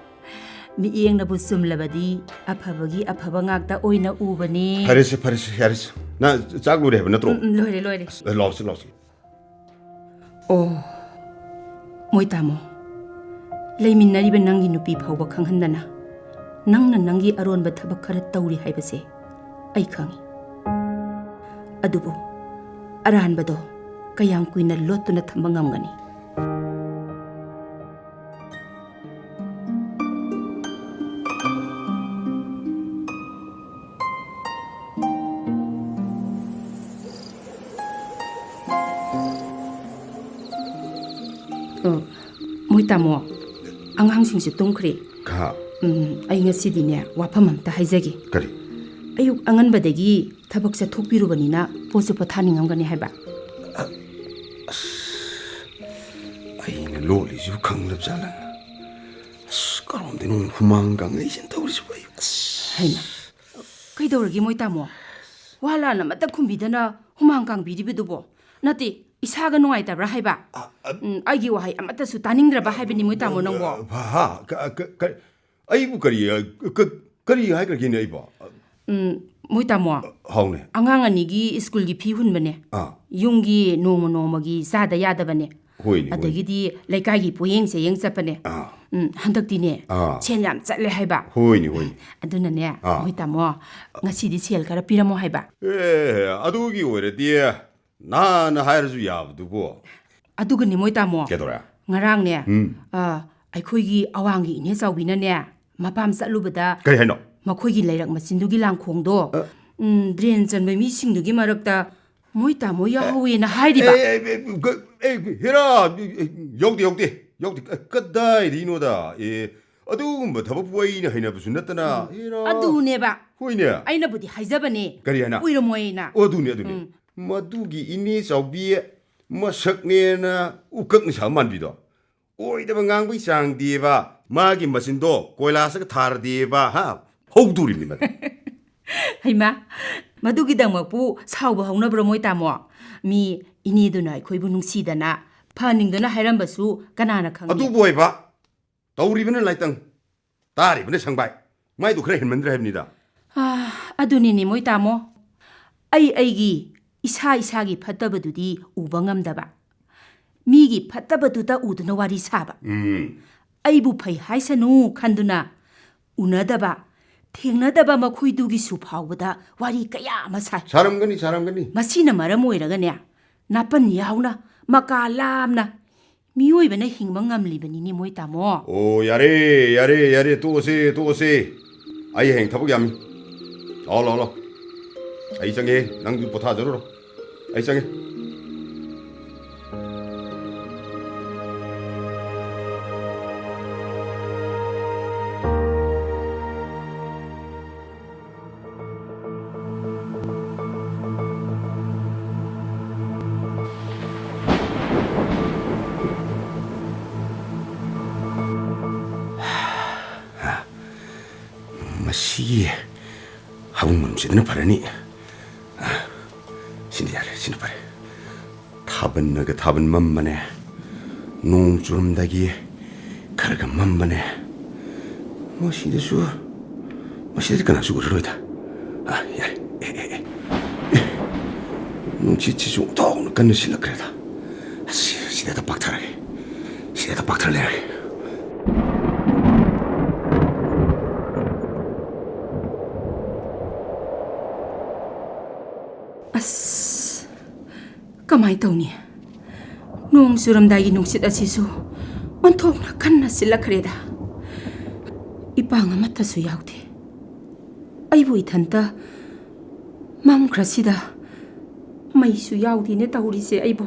ꯃꯤꯠꯌꯦꯡꯅꯕꯨ ꯆꯨꯝꯂꯕꯗꯤ ꯑꯐꯕꯒꯤ ꯑꯐꯕ ꯉꯥꯛꯇ ꯑꯣꯏꯅ ꯎꯕꯅꯤ꯫ ꯐꯔꯦꯁꯦ, ꯐꯔꯦꯁꯦ, ꯌꯥꯔꯦꯁꯦ꯫ ꯅꯪ ꯆꯥꯛ ꯂꯣꯏꯔꯦ ꯍꯥꯏꯕ ꯅꯠꯇ꯭ꯔꯣ? ꯎꯝ, ꯎꯝ, ꯂꯣꯏꯔꯦ, ꯂꯣꯏꯔꯦ꯫ ꯑꯁ, ꯂꯥꯎꯁꯤ, ꯂꯥꯎꯁꯤ꯫ ꯑꯣ, ꯃꯣꯏ ꯇꯥꯃꯣ, ꯂꯩꯃꯤꯟꯅꯔꯤꯕ ꯅꯪꯒꯤ ꯅꯨꯄꯤ ꯐꯥꯎꯕ ꯈꯪꯍꯟꯗꯅ ꯅꯪꯅ ꯅꯪꯒꯤ ꯑꯔꯣꯟꯕ ꯊꯕꯛ ꯈꯔ ꯇꯧꯔꯤ ꯍꯥꯏꯕꯁꯦ ꯑꯩ ꯈꯪꯏ꯫ ꯑꯗꯨꯕꯨ ꯑꯔꯥꯟꯕꯗꯣ ꯀꯌꯥꯝ ꯀꯨꯏꯅ ꯂꯣꯠꯇꯨꯅ ꯊꯝꯕ ꯉꯝꯒꯅꯤ? ꯑ, ꯃꯣꯏ ꯇꯥꯃꯣ, ꯑꯉꯥꯡꯁꯤꯡꯁꯨ ꯇꯨꯝꯈ꯭ꯔꯦ꯫ ꯈꯥ꯫ ꯎꯝ, ꯑꯩ ꯉꯁꯤꯗꯤꯅꯦ, ꯋꯥꯐꯝ ꯑꯝꯇ ꯍꯥꯏꯖꯒꯦ꯫ ꯀꯔꯤ? ꯑꯌꯨꯛ ꯑꯉꯟꯕꯗꯒꯤ ꯊꯕꯛ ꯆꯠꯊꯣꯛꯄꯤꯔꯨꯕꯅꯤꯅ ꯄꯣꯠꯁꯨ ꯄꯣꯊꯥꯅꯤꯡꯉꯝꯒꯅꯤ ꯍꯥꯏꯕ꯫ ꯑꯁ, ꯑꯩꯅ ꯂꯣꯠꯂꯤꯁꯤꯕꯨ ꯈꯪꯂꯕ ꯖꯥꯠꯂꯅꯦ? ꯑꯁ, ꯀꯔꯣꯝꯗꯩꯅꯣ ꯍꯨꯃꯥꯡ ꯀꯥꯡꯉꯩꯁꯤꯅ ꯇꯧꯔꯤꯁꯤꯕꯨ ꯑꯩ? ꯑꯁ꯫ ꯍꯩꯃꯥ, ꯀꯩꯗꯧꯔꯒꯦ ꯃꯣꯏ ꯇꯥꯃꯣ? ꯋꯥ ꯂꯥꯟ ꯑꯃꯠꯇ ꯈꯨꯝꯕꯤꯗꯅ ꯍꯨꯃꯥꯡ ꯀꯥꯡꯕꯤꯔꯤꯕꯗꯨꯕꯣ? ꯅꯠꯇꯦ, ꯏꯁꯥꯒ ꯅꯨꯡꯉꯥꯏꯇꯕ꯭ꯔꯥ ꯍꯥꯏꯕ? ꯑ, ꯑ, ꯎꯝ, ꯑꯩꯒꯤ ꯋꯥꯍꯩ ꯑꯃꯠꯇꯁꯨ ꯇꯥꯅꯤꯡꯗ꯭ꯔꯕ ꯍꯥꯏꯕꯅꯤ ꯃꯣꯏ ꯇꯥꯃꯣ ꯅꯪꯕꯣ? ꯑ, ꯍꯥ, ꯀ-, ꯀ-, ꯀ-, ꯑꯩꯕꯨ ꯀꯔꯤ, ꯑ, ꯀ-, ꯀꯔꯤ ꯍꯥꯏꯈ꯭ꯔꯒꯦꯅꯦ ꯑꯩꯕꯣ? ꯎꯝ, ꯃꯣꯏ ꯇꯥꯃꯣ, ꯍꯥꯎꯅꯦ꯫ ꯑꯉꯥꯡ ꯑꯅꯤꯒꯤ ꯁ꯭ꯀꯨꯜꯒꯤ ꯐꯤ ꯍꯨꯟꯕꯅꯦ꯫ ꯑꯥ꯫ ꯌꯨꯝꯒꯤ ꯅꯣꯡꯃ ꯅꯣꯡꯃꯒꯤ ꯆꯥꯗ ꯌꯥꯗꯕꯅꯦ꯫ ꯍꯣꯏꯅꯦ, ꯍꯣꯏꯅꯦ꯫ ꯑꯗꯒꯤꯗꯤ ꯂꯩꯀꯥꯏꯒꯤ ꯄꯣꯌꯦꯡ ꯆꯦꯌꯦꯡ ꯆꯠꯄꯅꯦ꯫ ꯑꯥ꯫ ꯎꯝ, ꯍꯟꯗꯛꯇꯤꯅꯦ, ꯑꯥ꯫ ꯁꯦꯟ ꯌꯥꯝ ꯆꯠꯂꯦ ꯍꯥꯏꯕ꯫ ꯍꯣꯏꯅꯦ, ꯍꯣꯏꯅꯦ꯫ ꯑꯗꯨꯅꯅꯦ, ꯑꯥ꯫ ꯃꯣꯏ ꯇꯥꯃꯣ, ꯉꯁꯤꯗꯤ ꯁꯦꯜ ꯈꯔ ꯄꯤꯔꯝꯃꯣ ꯍꯥꯏꯕ꯫ ꯑꯦ, ꯑꯗꯨꯒꯤ ꯑꯣꯏꯔꯗꯤ ꯅꯍꯥꯟꯅ ꯍꯥꯏꯔꯁꯨ ꯌꯥꯕꯗꯨꯕꯨ꯫ ꯑꯗꯨꯒꯅꯦ, ꯃꯣꯏ ꯇꯥꯃꯣ, ꯀꯩꯗꯧꯔꯦ? ꯉꯔꯥꯡꯅꯦ, ꯎꯝ꯫ ꯑ, ꯑꯩꯈꯣꯏꯒꯤ ꯑꯋꯥꯡꯒꯤ ꯏꯅꯦ ꯆꯥꯎꯕꯤꯅꯅꯦ, ꯃꯄꯥꯝ ꯆꯠꯂꯨꯕꯗ ꯀꯔꯤ ꯍꯥꯏꯅꯣ? ꯃꯈꯣꯏꯒꯤ ꯂꯩꯔꯛ ꯃꯆꯤꯟꯗꯨꯒꯤ ꯂꯥꯡꯈꯣꯡꯗꯣ, ꯑ꯫ ꯎꯝ, ꯗ꯭ꯔꯦꯟ ꯆꯟꯕ ꯃꯤꯁꯤꯡꯗꯨꯒꯤ ꯃꯔꯛꯇ ꯃꯣꯏ ꯇꯥꯃꯣ ꯌꯥꯎꯍꯧꯋꯦꯅ ꯍꯥꯏꯔꯤꯕ꯫ ꯑꯦ, ꯑꯦ, ꯑꯦ, ꯒ-, ꯑꯦ, ꯍꯦꯔꯥ, ꯑꯦ, ꯑꯦ, ꯌꯥꯎꯗꯦ, ꯌꯥꯎꯗꯦ, ꯌꯥꯎꯗꯦ꯫ ꯀ-, ꯀꯗꯥꯏꯗꯒꯤꯅꯣꯗ? ꯑꯦ, ꯑꯗꯨꯒꯨꯝꯕ ꯊꯕꯛꯄꯨ ꯑꯩꯅ ꯍꯩꯅꯕꯁꯨ ꯅꯠꯇꯅ, ꯎꯝ꯫ ꯍꯦꯔꯥ꯫ ꯑꯗꯨꯅꯦꯕ꯫ ꯍꯣꯏꯅꯦ꯫ ꯑꯩꯅꯕꯨꯗꯤ ꯍꯥꯏꯖꯕꯅꯦ꯫ ꯀꯔꯤ ꯍꯥꯏꯅ? ꯀꯨꯏꯔꯝꯃꯣꯏꯅ꯫ ꯑꯣ, ꯑꯗꯨꯅꯦ, ꯑꯗꯨꯅꯦ꯫ ꯎꯝ꯫ ꯃꯗꯨꯒꯤ ꯏꯅꯦ ꯆꯥꯎꯕꯤ ꯃꯁꯛꯅꯦꯅ ꯎꯀꯛꯅ ꯁꯥꯕ ꯃꯥꯟꯕꯤꯗꯣ꯫ ꯑꯣꯏꯗꯕ ꯉꯥꯡꯕꯒꯤ ꯆꯥꯡꯗꯤꯕ, ꯃꯥꯒꯤ ꯃꯆꯤꯟꯗꯣ ꯀꯣꯏꯂꯥꯁꯒ ꯊꯥꯔꯗꯤꯕ, ꯍꯥ? ꯍꯧꯗꯣꯔꯤꯕꯅꯤ ꯃꯗꯨ꯫ ꯍꯩꯃꯥ, ꯃꯗꯨꯒꯤꯗꯃꯛꯄꯨ ꯁꯥꯎꯕ ꯍꯧꯅꯕ꯭ꯔꯣ, ꯃꯣꯏ ꯇꯥꯃꯣ? ꯃꯤ ꯏꯅꯦꯗꯨꯅ ꯑꯩꯈꯣꯏꯕꯨ ꯅꯨꯡꯁꯤꯗꯅ, ꯐꯍꯟꯅꯤꯡꯗꯅ ꯍꯥꯏꯔꯝꯕꯁꯨ ꯀꯅꯥꯅ ꯈꯪꯅꯤ? ꯑꯗꯨꯕꯨ ꯑꯣꯏꯕ, ꯇꯧꯔꯤꯕꯅ ꯂꯥꯏꯇꯪ, ꯇꯥꯔꯤꯕꯅ ꯁꯪꯕꯥꯏ꯫ ꯃꯥꯏꯗꯨ ꯈꯔ ꯍꯦꯟꯃꯟꯗ꯭ꯔꯦ ꯍꯥꯏꯕꯅꯤꯗ꯫ ꯑꯥ, ꯑꯗꯨꯅꯤꯅꯦ, ꯃꯣꯏ ꯇꯥꯃꯣ꯫ ꯑꯩ ꯑꯩꯒꯤ ꯏꯁꯥ ꯏꯁꯥꯒꯤ ꯐꯠꯇꯕꯗꯨꯗꯤ ꯎꯕ ꯉꯝꯗꯕ, ꯃꯤꯒꯤ ꯐꯠꯇꯕꯗꯨꯗ ꯎꯗꯨꯅ ꯋꯥꯔꯤ ꯁꯥꯕ꯫ ꯎꯝ꯫ ꯑꯩꯕꯨ ꯐꯩ ꯍꯥꯏꯁꯅꯨ ꯈꯟꯗꯨꯅ ꯎꯅꯗꯕ, ꯊꯦꯡꯅꯗꯕ ꯃꯈꯣꯏꯗꯨꯒꯤꯁꯨ ꯐꯥꯎꯕꯗ ꯋꯥꯔꯤ ꯀꯌꯥ ꯑꯃ ꯁꯥꯏ꯫ ꯁꯥꯔꯝꯒꯅꯤ, ꯁꯥꯔꯝꯒꯅꯤ꯫ ꯃꯁꯤꯅ ꯃꯔꯝ ꯑꯣꯏꯔꯒꯅꯦ, ꯅꯥꯄꯟ ꯌꯥꯎꯅ, ꯃꯀꯥ ꯂꯥꯝꯅ ꯃꯤꯑꯣꯏꯕꯅ ꯍꯤꯡꯕ ꯉꯝꯂꯤꯕꯅꯤꯅꯦ, ꯃꯣꯏ ꯇꯥꯃꯣ꯫ ꯑꯣ, ꯌꯥꯔꯦ, ꯌꯥꯔꯦ, ꯌꯥꯔꯦ, ꯇꯣꯛꯑꯁꯦ, ꯇꯣꯛꯑꯁꯦ꯫ ꯑꯩ ꯍꯌꯦꯡ ꯊꯕꯛ ꯌꯥꯝꯃꯤ꯫ ꯂꯥꯛꯑꯣ, ꯂꯥꯛꯑꯣ, ꯂꯥꯛꯑꯣ꯫ ꯑꯩ ꯆꯪꯉꯦ, ꯅꯪꯁꯨ ꯄꯣꯊꯥꯖꯔꯨꯔꯣ꯫ ꯑꯩ ꯆꯪꯉꯦ꯫ ꯃꯁꯤꯒꯤ ꯍꯥꯕꯨꯡ ꯃꯅꯨꯡꯁꯤꯗꯅ ꯐꯔꯅꯤ꯫ ꯁꯤꯅ ꯌꯥꯔꯦ, ꯁꯤꯅ ꯐꯔꯦ꯫ ꯊꯥꯕꯜꯅꯒ ꯊꯥꯕꯜ ꯃꯝꯕꯅꯦ꯫ ꯅꯣꯡ ꯆꯨꯔꯝꯗꯥꯏꯒꯤ ꯈꯔꯒ ꯃꯝꯕꯅꯦ꯫ ꯃꯁꯤꯗꯁꯨ, ꯃꯁꯤꯗꯗꯤ ꯀꯅꯥꯁꯨ ꯎꯔꯔꯣꯏꯗ꯫ ꯑ, ꯌꯥꯔꯦ꯫ ꯑꯦ, ꯑꯦ, ꯑꯦ, ꯑꯦ꯫ ꯅꯨꯡꯁꯤꯠꯁꯤꯁꯨ ꯑꯣꯟꯊꯣꯛꯅ ꯀꯟꯅ ꯁꯤꯠꯂꯛꯈ꯭ꯔꯦꯗ꯫ ꯑꯁ, ꯁꯤꯗ ꯄꯥꯛꯊꯔꯒꯦ꯫ ꯁꯤꯗ ꯄꯥꯛꯊꯔ ꯂꯩꯔꯒꯦ꯫ ꯑꯁ, ꯀꯃꯥꯏ ꯇꯧꯅꯤ? ꯅꯣꯡ ꯆꯨꯔꯝꯗꯥꯏꯒꯤ ꯅꯨꯡꯁꯤꯠ ꯑꯁꯤꯁꯨ ꯑꯣꯟꯊꯣꯛꯅ ꯀꯟꯅ ꯁꯤꯠꯂꯛꯈ꯭ꯔꯦꯗ꯫ ꯏꯄꯥꯡ ꯑꯃꯠꯇꯁꯨ ꯌꯥꯎꯗꯦ꯫ ꯑꯩꯕꯨ ꯏꯊꯟꯇ ꯃꯝꯈ꯭ꯔꯁꯤꯗ, ꯃꯩꯁꯨ ꯌꯥꯎꯗꯦꯅꯦ ꯇꯧꯔꯤꯁꯦ ꯑꯩꯕꯨ꯫